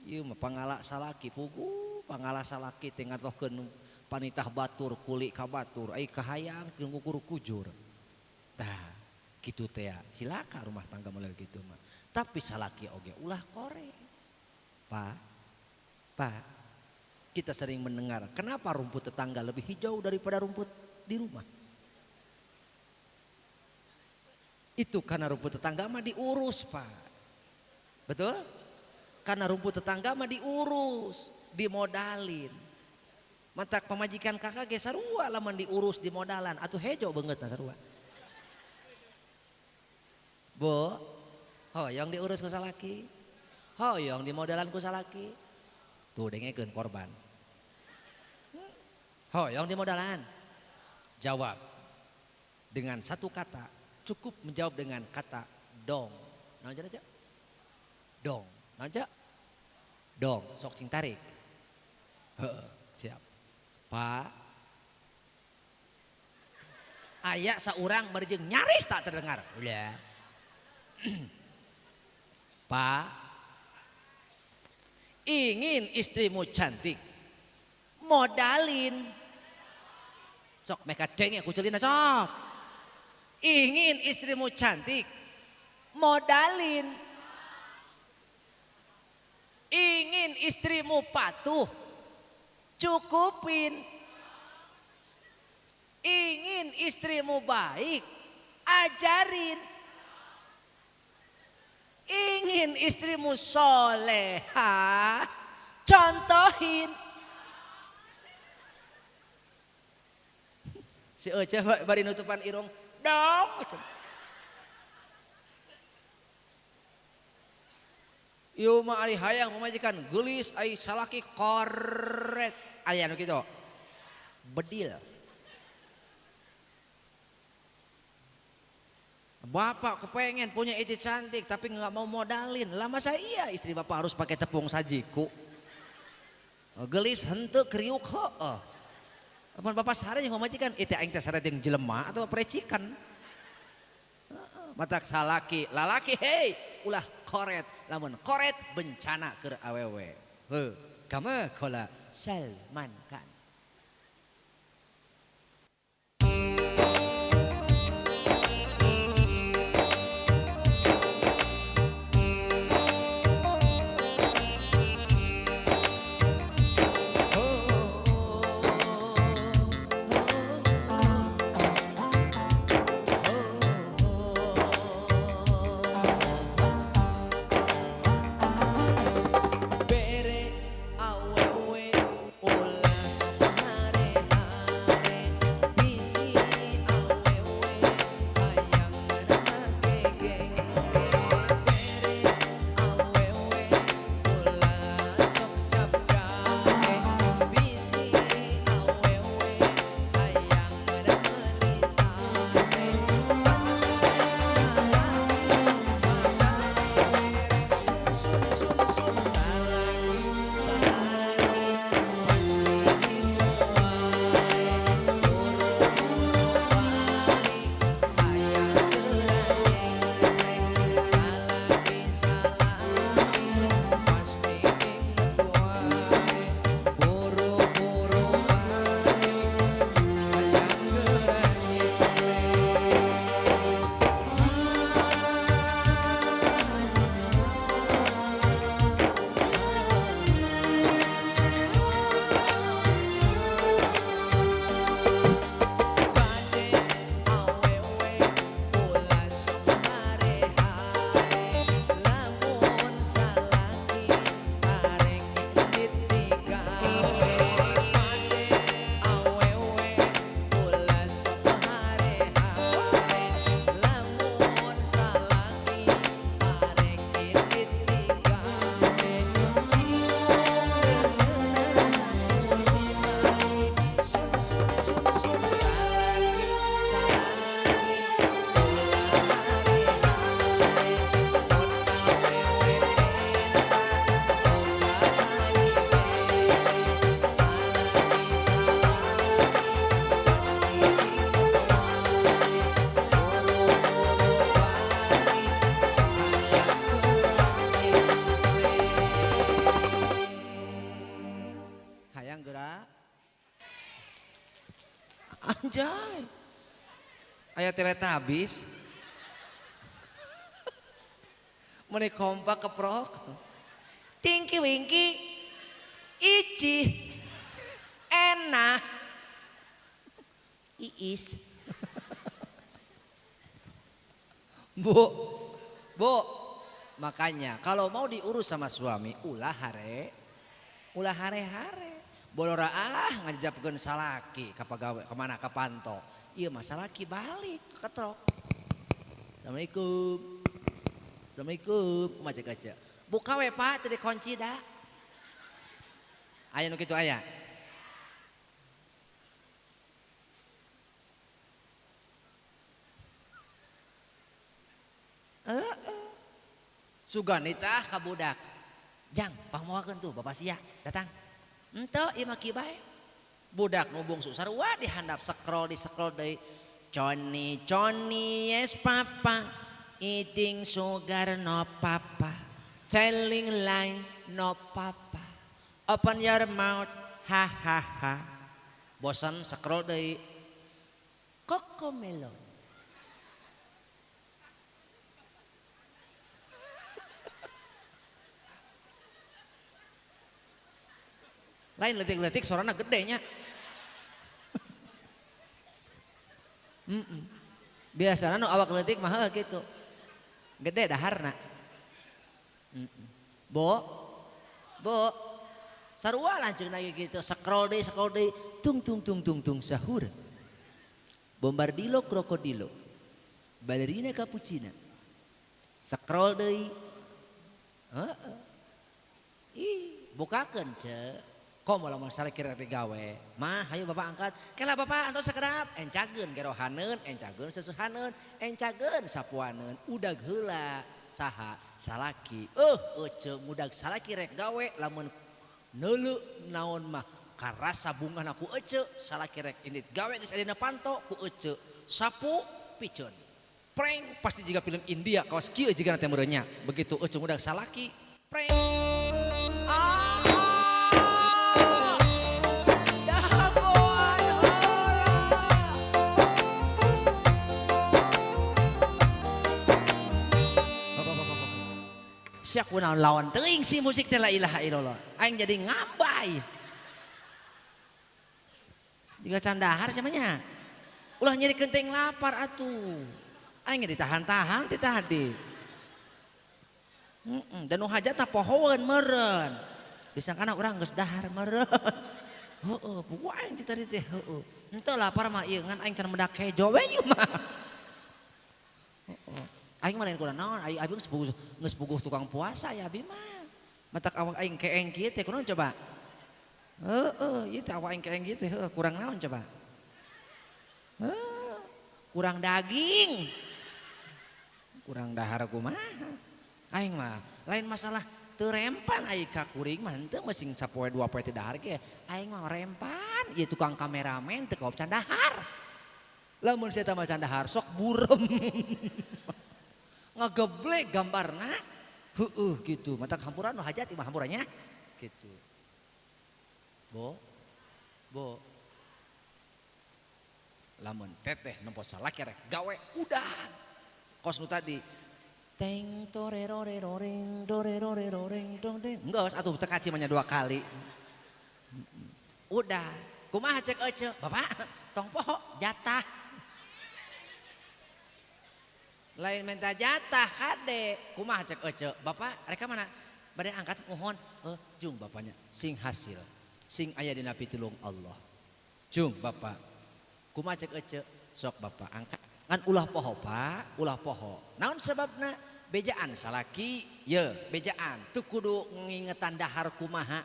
Ieu mah pangalak salaki pugu, pangalak salaki teh ngatohkeun panitah batur kuli ka batur, ai kahayang teu ngukur kujur. Tah, kitu teh silaka rumah tangga model kitu mah. Tapi salaki oge ulah kore. Pak, Pak, kita sering mendengar kenapa rumput tetangga lebih hijau daripada rumput di rumah? Itu karena rumput tetangga mah diurus, Pak. Betul? Karena rumput tetangga mah diurus, dimodalin. Mantak pamajikan kakak ge sarua lamun diurus dimodalan atuh hejo beungeutna sarua. Bo, hoyong diurus ku salaki, hoyong dimodalan ku salaki. Tuh dengekeun korban. Hoyong dimodalan. Jawab dengan satu kata, cukup menjawab dengan kata dong. Naon cenah? Dong. Naon cenah? Dong, sok sing tarik. Heeh, siap. Pak. Aya saurang bari jeung nyaris tak terdengar. Ulah. Pak, ingin istrimu cantik, modalin. Sok meka denge kucelina sok. Ingin istrimu cantik, modalin. Ingin istrimu patuh, cukupin. Ingin istrimu baik, ajarin. Ingin istrimu soleha, contohin. Si Ece bari nutupan irung, dong. Ieu mah ari hayang pamajikan geulis ai salaki koret. Aya nu kitu. Bedil. Bapak kepengen punya istri cantik tapi nggak mau modalin. Lah masa iya istri bapak harus pakai tepung sajiku. Gelis henteu kriuk heueuh. Apan bapak sare jeung pamajikan ieu teh aing teh sare jeung jelema atau perecikan. Matak salaki, lalaki hei ulah koret, lamun koret bencana keur awewe. Heuh, kama qala Salman Khan. Oh, oh, oh. Hayang geura. Anjay. Aya Teletubbies. Meni kompak keprok. Tinky Winky. Ici. Enak. Iis. Bu. Bu. Makanya kalau mau diurus sama suami ulah hare. Ulah hare-hare. Bolora ah ngajapkeun salaki ka pagawe kemana ka panto. Ieu mah salaki balik ketrok. Assalamualaikum. Assalamualaikum. Kumaha cek aja. Buka we Pak teu dikunci da. Aya nu kitu aya. Sugan itah ka budak. Jang, pangmoakeun tuh bapak sia datang. Henteu ieu mah kieu bae. Budak nu bungsu sarua dihandap scroll di scroll deui. Johnny Johnny yes papa, eating sugar no papa, telling lie no papa. Open your mouth ha ha ha. Bosan scroll deui. Cocomelon. Lain letik-letik suarana gedenya. Biasana nu awak leutik mah gitu. Gede daharna. Bo. Bo. Sarua lanceukna gitu, scroll deui, tung tung tung tung tung sahur. Bombardilo krokodilo. Ballerina cappuccina. Scroll deui. Heeh. Ih, bukakeun ceu. Komo lamun salaki rek digawe, mah hayu bapak angkat, kela bapak antos sakedap, encageun gerohaneun, encageun sesuhaneun, encageun sapuaneun, udag heula saha salaki. Ece ngudag salaki rek gawe lamun neuleu naon mah karasa bungahna ku ece, salaki rek indit gawe geus aya dina panto ku ece, sapu piceun. Preng pasti jiga film India kawas kieu jiga teh meureun nya. Begitu ece ngudag salaki, preng. Sia kunaon lawan teuing si musik teh la ilaha illallah. Aing jadi ngambay. Jiga candahar sia mah. Ulah nyeri kenteng lapar atuh. Aing ditahan-tahan ti tadi. Dan nu hajatna pohoeun meureun. Disangkana urang geus dahar meureun. Heeh, puguh aing ti tadi teh heueuh. Henteu lapar mah ieu ngan aing can mendak hejo we ieu mah. Heeh. Aing mah lain kurang naon, aing abi geus puguh tukang puasa ya abi mah. Matak awak aing keeng kieu teh kunaon coba? Heeh, ieu teh awak aing keeng kieu teh heueuh kurang naon coba? Heuh, kurang daging. Kurang dahar kumaha? Aing mah lain masalah teu rempan aing ka kuring mah henteu masing sapoe dua poe teh dahar ge. Aing mah rempan ieu tukang kameramen teu kaop can dahar. Lamun sia mah can dahar sok burem. Ngegeblek gambarna heueuh gitu mata hampuran nu hajat imah hampurannya gitu. Bo bo lamun teteh nempo salaki rek gawe udah kos nu tadi teng toreroreroreng doreroreroreng dong deng geus atuh teu kaci mah dua kali udah kumaha cek ece bapak tong poho jatah. Lain minta jatah kade kumaha cek ece bapak rek mana bade angkat mohon jung bapaknya sing hasil sing aya dina pitulung Allah jung bapak kumaha cek ece sok bapak angkat ngan ulah poho pak ulah poho naon sebabna bejaan salaki ye bejaan teu kudu ngingetan dahar kumaha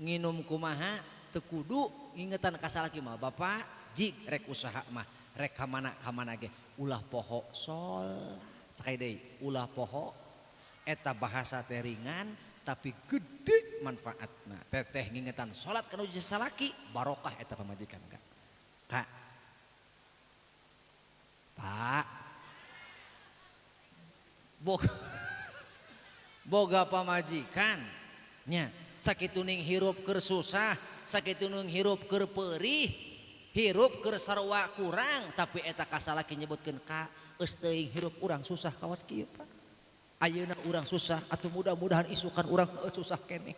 nginum kumaha teu kudu ngingetan ka salaki mah bapak jig rek usaha mah rek ka mana ge ulah poho sol sakali deui ulah poho eta bahasa teh ringan tapi gede manfaatna teteh ngingetan salat kana salaki barokah eta pamajikan kak kak pak boga, boga pamajikan nya Sakitu ning hirup keur susah, sakitu ning hirup keur peurih, hirup keur sarua kurang, tapi eta kasalaki nyebutkeun ka eus teuing hirup urang susah kawas kieu Pak. Ayeuna urang susah atuh mudah-mudahan isukan urang susah keneh.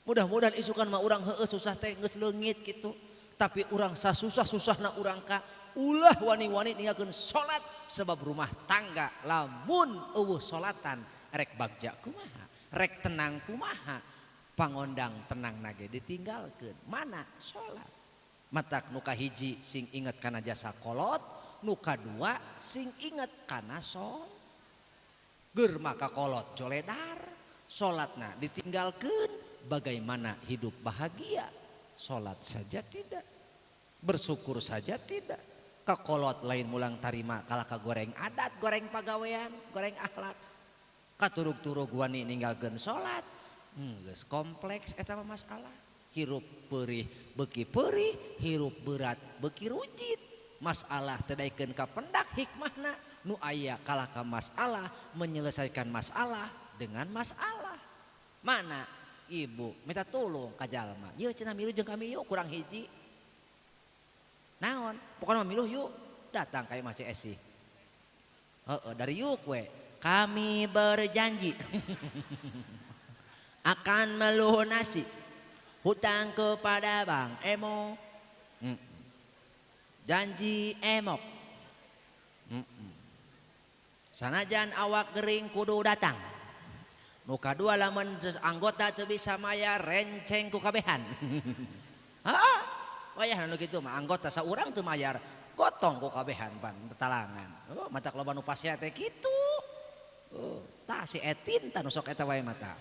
Mudah-mudahan isukan mah urang heueuh susah teh geus leungit kitu. Tapi urang sasusah-susahna urang ka ulah wani-wani ninggalkeun salat sebab rumah tangga lamun eueuh salatan rek bagja kumaha, rek tenang kumaha, pangondang tenang nage ditinggalkeun. Mana salat? Matak nu kahiji sing inget kana jasa kolot, nu kadua sing inget kana sol. Geur maka kolot joledar, salatna ditinggalkeun, bagaimana hidup bahagia? Salat saja tidak, bersyukur saja tidak. Kakolot lain mulang tarima kalah ka goreng adat, goreng pagawean, goreng akhlak. Katurug-turug wani ninggalkeun salat. Geus kompleks eta mah masalah. Hirup peurih beuki peurih, hirup berat beuki rujit. Masalah teu daekeun ka pendak hikmahna, nu aya kalah ka masalah menyelesaikan masalah dengan masalah. Mana ibu minta tolong ka jalma. Yeuh cenah milu jeung kami yuk kurang hiji. Naon? Pokona mah milu yuk. Datang ka imah Ceu Esi. Heeh, dari yuk we. Kami berjanji akan melunasi hutang kepada Bang Emo. Janji emok. Sanajan awak gering kudu datang. Nu kadua lamun anggota teu bisa mayar renceng ku kabehan. Heeh. Wayah nu kitu mah anggota saurang teu mayar gotong ku kabehan pan talangan. Oh, matak loba nu pasea teh kitu. Oh, tah si Etin tah nu sok eta wae mata.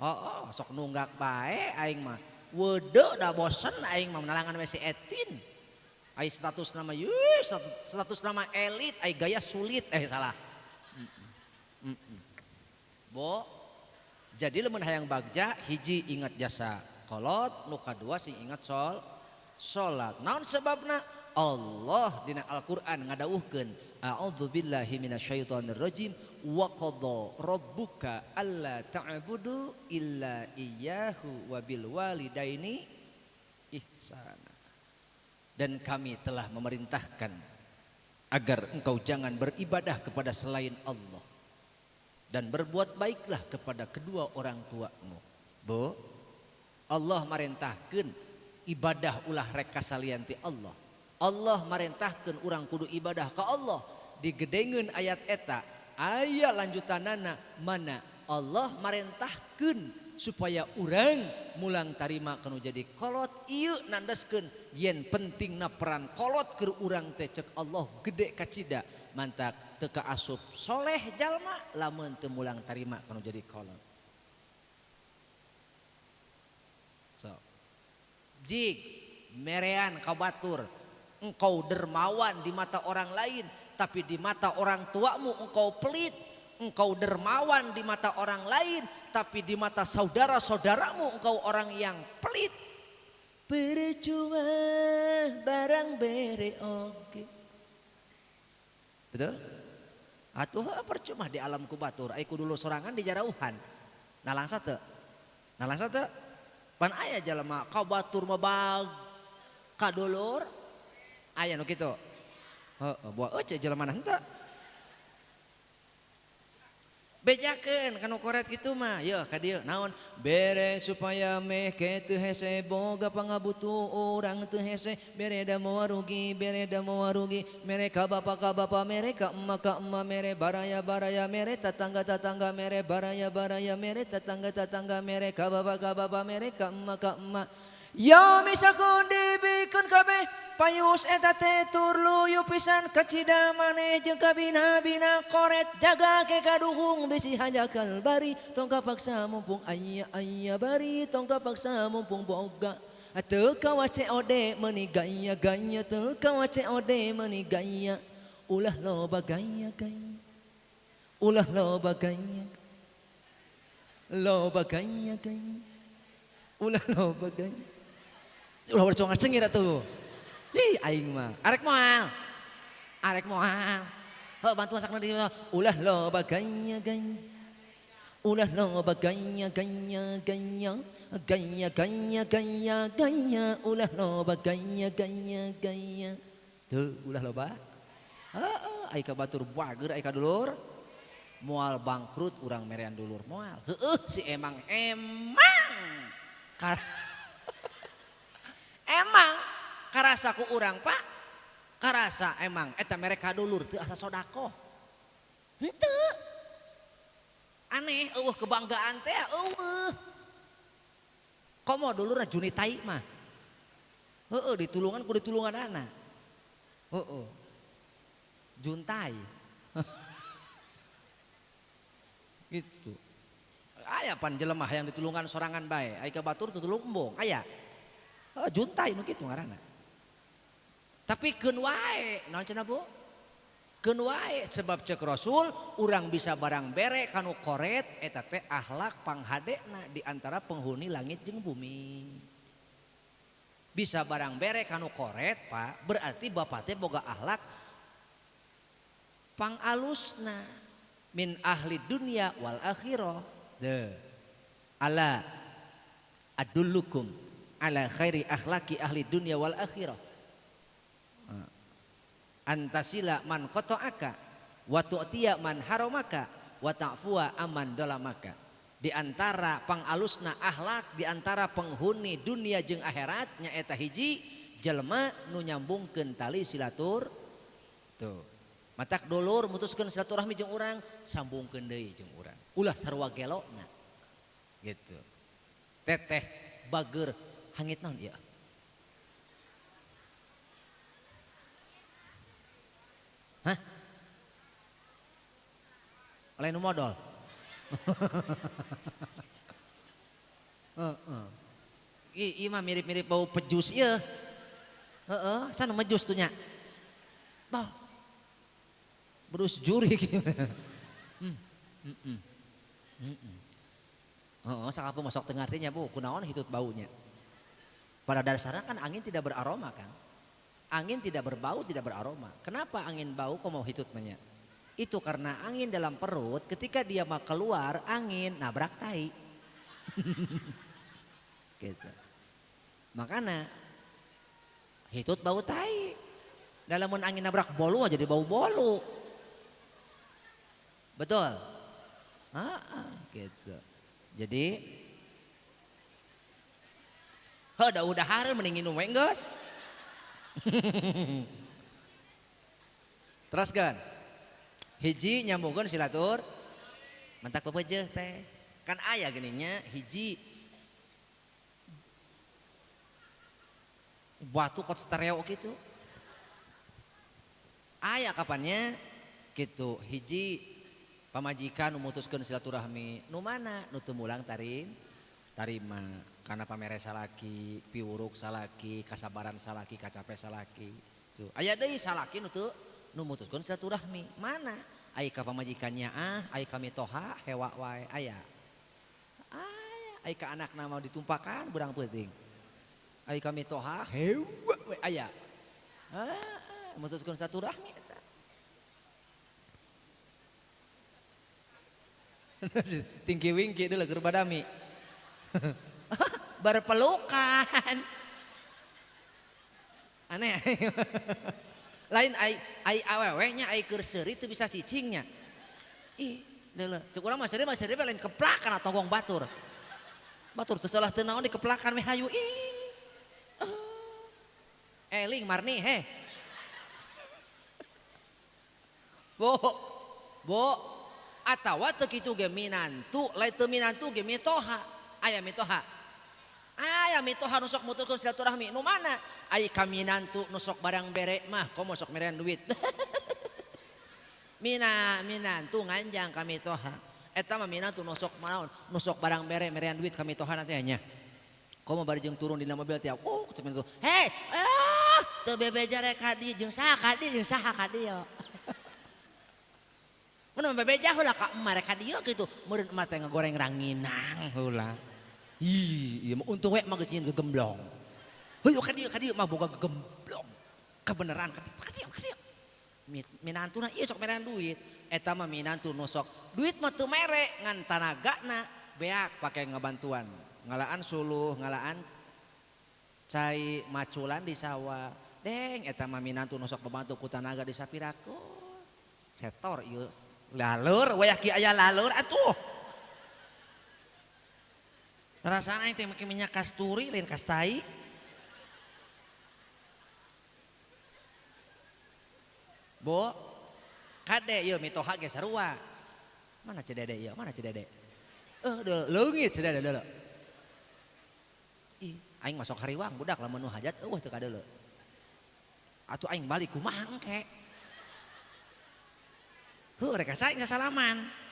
Oh, sok nunggak bae aing mah. Weudeu da bosen aing mah nalangan we si Etin. Ai status nama yeuh, status nama elit, ai gaya sulit salah. Bo, jadi lamun hayang bagja hiji ingat jasa kolot, nu kadua sing ingat salat. Naon sebabna? Allah dina Al-Qur'an ngadawuhkeun, a'udzubillahi minasyaitonirrajim wa qada rabbuka alla ta'budu illa iyyahu wa bil walidaini ihsana. Dan kami telah memerintahkan agar engkau jangan beribadah kepada selain Allah dan berbuat baiklah kepada kedua orang tuamu. Bu, Allah merintahkan ibadah ulah rek kasalian ti Allah. Allah merintahkan urang kudu ibadah ka Allah. Digedengeun ayat eta, aya lanjutanana mana Allah merintahkan supaya urang mulang tarima kanu jadi kolot ieu nandaskeun yen pentingna peran kolot keur urang teh cek Allah gede kacida mantak teu kaasup soleh jalma lamun teu mulang tarima kanu jadi kolot. So, jik merean ka batur engkau dermawan di mata orang lain tapi di mata orang tuamu engkau pelit. Engkau dermawan di mata orang lain tapi di mata saudara-saudaramu engkau orang yang pelit. Percuma barang bere oge. Betul? Atuh percuma di alam ku batur ai kudu sorangan di jarauhan. Nalangsa teu? Nalangsa teu? Pan aya jalma ka batur mah bag ka dulur aya nu kitu. Heeh, buah eueuh jelema henteu. Bejakeun kanu koret kitu mah, yeuh ka dieu naon bere supaya meh ke teu hese boga pangabutuh urang teu hese bere da moal rugi bere da moal rugi mere ka bapa mere ka emak mere baraya baraya mere tetangga tetangga mere baraya baraya mere tetangga tetangga mere ka bapa mere ka emak. Ya misakun dibikeun kabeh payus eta teh tur luyu pisan kacida maneh jeung kabina-bina koret jaga ke kaduhung bisi hajakal bari tong kapaksa mumpung aya aya bari tong kapaksa mumpung boga teu kawa COD meuni gaya gaya teu kawa COD meuni gaya ulah loba gaya gaya ulah loba gaya loba gaya gaya ulah loba gaya ulah bercong cengir atuh. Ih aing mah arek moal. Arek moal. Heuh bantuan sakna di ulah loba gaya gaya. Ulah loba gaya gaya gaya gaya gaya gaya gaya ulah loba gaya gaya gaya. Tuh ulah loba. Heeh, ai ka batur bager ai ka dulur. Moal bangkrut urang merean dulur moal. Heueuh si emang emang. Emang karasa ku urang Pak. Karasa emang eta mere ka dulur teu asa sodakoh. Henteu. Aneh, eueuh kebanggaan teh eueuh. Komo dulurna juni tai mah. Heeh, ditulungan ku ditulunganana. Heeh. Juntai. Gitu. Aya pan jelema hayang ditulungan sorangan bae, ai ka batur tutulung embung, aya. Heeh, juntai nu kitu ngaranna. Tapi keun wae, naon cenah Bu? Keun wae sebab cek Rasul urang bisa barang bere kanu koret eta teh akhlak panghadena di antara penghuni langit jeung bumi. Bisa barang bere kanu koret Pak, berarti bapak teh boga akhlak pangalusna min ahli dunya wal akhirah. Deuh. Ala adullukum ala khairi akhlaki ahli dunya wal akhirah. Antasila man qata'aka wa tu'tiya man haramaka wa ta'fuwa aman dalamaka. Di antara pangalusna akhlak di antara penghuni dunia jeung akhirat nyaeta hiji jelema nu nyambungkeun tali silatur. Tuh. Matak dulur mutuskeun silaturahmi jeung urang, sambungkeun deui jeung urang. Ulah sarua gelona. Gitu. Teteh bager hangit naon ieu? Hah? Oleh nu modal. Heeh. Ieu mah mirip-mirip bau pejus ieu. Heeh, sana mejus tuh nya. Bah. Berus juri kieu. Heeh, sakapeung masuk teu ngarti nya Bu, kunaon hitut baunya. Pada dasarnya kan angin tidak beraroma kan. Angin tidak berbau, tidak beraroma. Kenapa angin bau kok mau hitut banyak? Itu karena angin dalam perut ketika dia mau keluar angin nabrak tai. Gitu. Makanya hitut bau tai. Dalam angin nabrak bolu aja jadi bau bolu. Betul? Ah, gitu. Jadi heuh da udah hari mending nginum we geus. Terus kan hiji nyambungkeun silatur mentak pepeujeuh teh kan aya geuning nya hiji batu kot stereo gitu aya kapannya gitu hiji pamajikan nu mutuskeun silaturahmi nu mana nu teu mulang tarima karena pamere salaki, piwuruk salaki, kasabaran salaki, kacape salaki. Tuh, aya deui salaki nu teu nu mutuskeun silaturahmi. Mana? Ai ka pamajikannya ah, ai ka mitoha hewa wae aya. Aya, ai ka anakna mau ditumpakan burang peuting. Ai ka mitoha hewa we aya. Ah, mutuskeun silaturahmi eta. Tingki wingki deui keur badami. Berpelukan. Aneh. Lain ai ai awewe nya ai keur seuri teu bisa cicingnya. Ih, deuleu. Cek urang mah seuri lain keplakan atau tonggong batur. Batur teu salah teu naon dikeplakan we hayu. Ih. Eling marni heh. Bu. Bu. Atawa teu kitu ge minantu, lain teu minantu ge mitoha. Aya mitoha. Aya mitoha nu sok mutuskeun silaturahmi. Nu mana? Ai ka minantu nu sok barang bere mah komo sok merean duit. Minantu nganjang ka mitoha. Eta mah minantu nu sok naon? Nu sok barang bere merean duit ka mitoha teh nya. Komo bari jeung turun dina mobil teh. Oh, cek minantu. Hei, ah, teu bebeja rek ka dieu jeung saha ka dieu jeung saha ka dieu. Mun bebeja heula ka emak rek ka dieu kitu. Meureun emak teh ngagoreng ranginang heula. Ih, ieu mah untung we mah geus nyieun gegemblong. Heuh ka dieu mah boga gegemblong. Kebenaran ka dieu ka dieu. Minantuna ieu sok merean duit. Eta mah minantu nu sok duit mah teu mere ngan tanagana beak pake ngabantuan. Ngalaan suluh, ngalaan cai maculan di sawah. Deng eta mah minantu nu sok babantu ku tanaga di sapiraku. Setor ieu lalur wayah kieu aya lalur atuh. Rasana aing teh make minyak kasturi lain kastai. Bu, kade ieu mitoha ge sarua. Mana Ceu Dede ieu? Mana Ceu Dede? Deuleu leungit Ceu Dede deuleu. Ih, aing masuk hariwang budak lamun nu hajat eueuh teu kadeuleu. Atuh aing balik kumaha engke? Heuh rek saing sasalaman.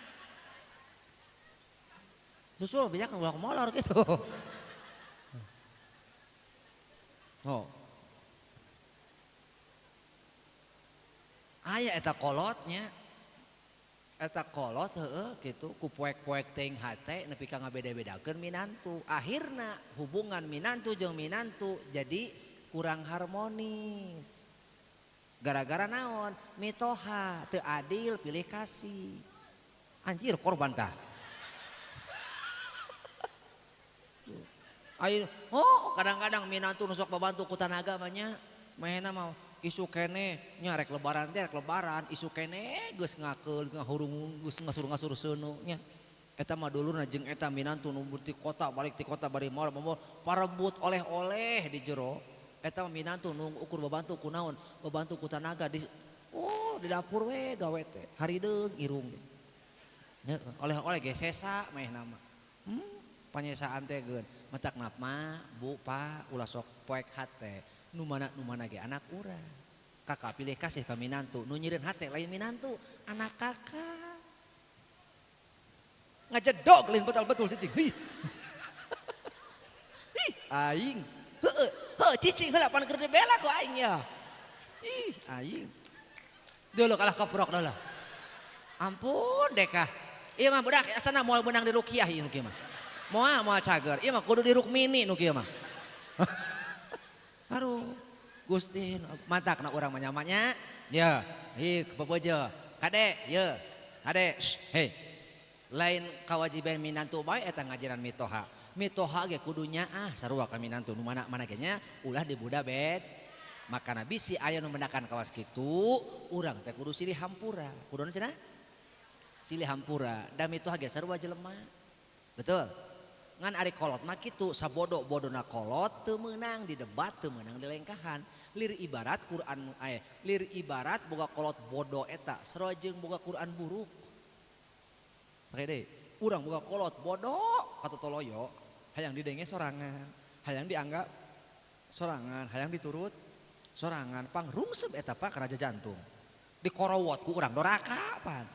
Susul bijak ulah molor gitu. Oh. Aya eta kolotnya. Eta kolot heueuh kitu ku poek-poek teuing hate nepi ka ngabeda-bedakeun minantu. Akhirna hubungan minantu jeung minantu jadi kurang harmonis. Gara-gara naon? Mitoha teu adil pilih kasih. Anjir korban tah. Ayo, oh kadang-kadang minantu nu sok babantu ku tanaga mah nya. Mahena mah isu kene nya rek lebaran teh rek lebaran isu kene geus ngakeul ngahurung geus ngasur-ngasur seuneu nya. Eta mah dulurna jeung eta minantu nu ti kota balik ti kota bari moal parebut oleh-oleh di jero. Eta mah minantu nu ukur babantu ku naon? Babantu ku tanaga di oh di dapur we gawe teh harideung irung. Nya oleh-oleh ge sesa mahena mah. Panyesaan teh geun matak mah bu pa ulah sok poek hate nu mana ge anak urang. Kakak pilih kasih ka minantu nu nyieun hate lain minantu anak kakak. Ngajedog lain betul-betul cicing. Hih. Ih aing. Heueuh, heuh cicing heula pan keur dibela ku aing ya. Ih aing. Deuleu kalah keprok deuleu. Ampun dekah. Ieu mah budak asana moal meunang di ruqyah ieu nu kieu mah. Moal moal cager, ieu mah kudu di Rukmini nu kieu mah. Aduh, Gusti matakna urang mah nyamanya. Ya, ieu pepeje. Kade, ye. Kade, hei. Lain kawajiban minantu bae eta ngajaran mitoha. Mitoha ge kudu nyaah sarua ka minantu nu mana-mana ge nya ulah dibuda bed. Makana bisi aya nu mendakan kawas kitu, urang teh kudu silih hampura. Kudu cenah? Silih hampura. Da mitoha ge sarua jelema. Betul? Ngan ari kolot mah kitu sabodo-bodona kolot teu meunang di debat teu meunang di lengkahan. Lir ibarat Quran lir ibarat boga kolot bodo eta sarua jeung boga Quran buruk. Pake deui, urang boga kolot bodo katotoloyo hayang didenge sorangan, hayang dianggap sorangan, hayang diturut sorangan, pangrungsep eta pak raja jantung. Dikorowot ku urang doraka pan.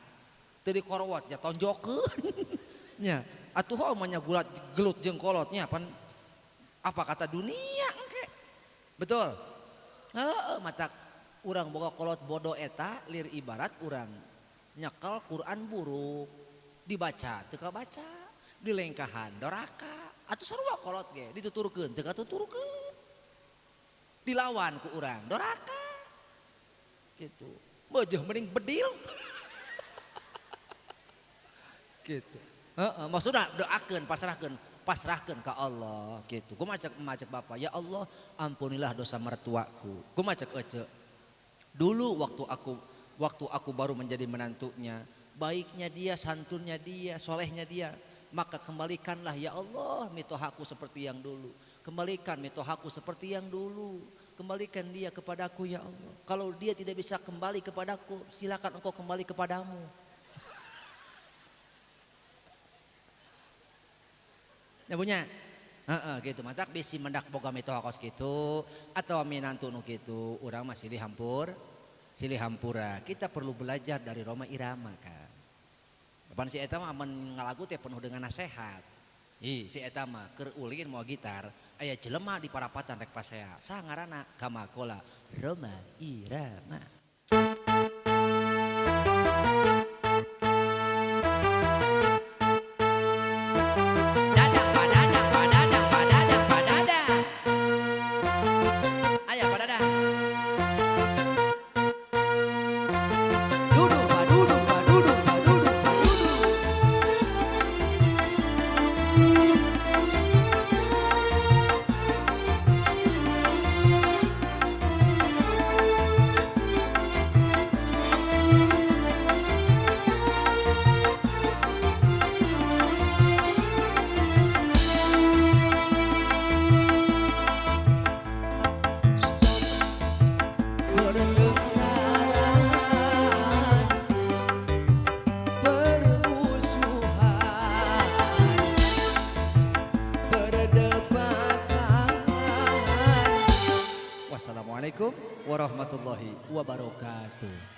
Teu dikorowot ya tonjokeun. Nya, atuh mah nya gulat gelut jeung kolotnya pan apa kata dunia engke. Betul? Heeh, matak urang boga kolot bodo eta lir ibarat urang nyekel Quran buruk dibaca teu kabaca, dilengkahan doraka, atuh sarua kolot ge dituturkeun teu katuturkeun. Dilawan ku urang doraka. Gitu. Beujeung mending bedil. Gitu. Heeh, maksudna doakeun, pasrahkeun, pasrahkeun ka Allah gitu. Gua macek bapak, ya Allah ampunilah dosa mertuaku. Gua macek ece. Dulu waktu aku baru menjadi menantunya, baiknya dia, santunnya dia, solehnya dia, maka kembalikanlah ya Allah mitohaku seperti yang dulu. Kembalikan mitohaku seperti yang dulu. Kembalikan dia kepadaku ya Allah. Kalau dia tidak bisa kembali kepadaku, silakan engkau kembali kepadamu. Ya punya, heeh gitu. Matak bisi mendak boga mitoha kos gitu atau minantu nu kitu, urang mah silih hampur, silih hampura. Kita perlu belajar dari Rhoma Irama kan. Depan si eta mah amun ngalagu teh penuh dengan nasihat. Ih, si eta mah keur ulin mawa gitar, aya jelema di parapatan rek pasea. Saha ngaranna? Kamakola Rhoma Irama. Assalamualaikum warahmatullahi wabarakatuh.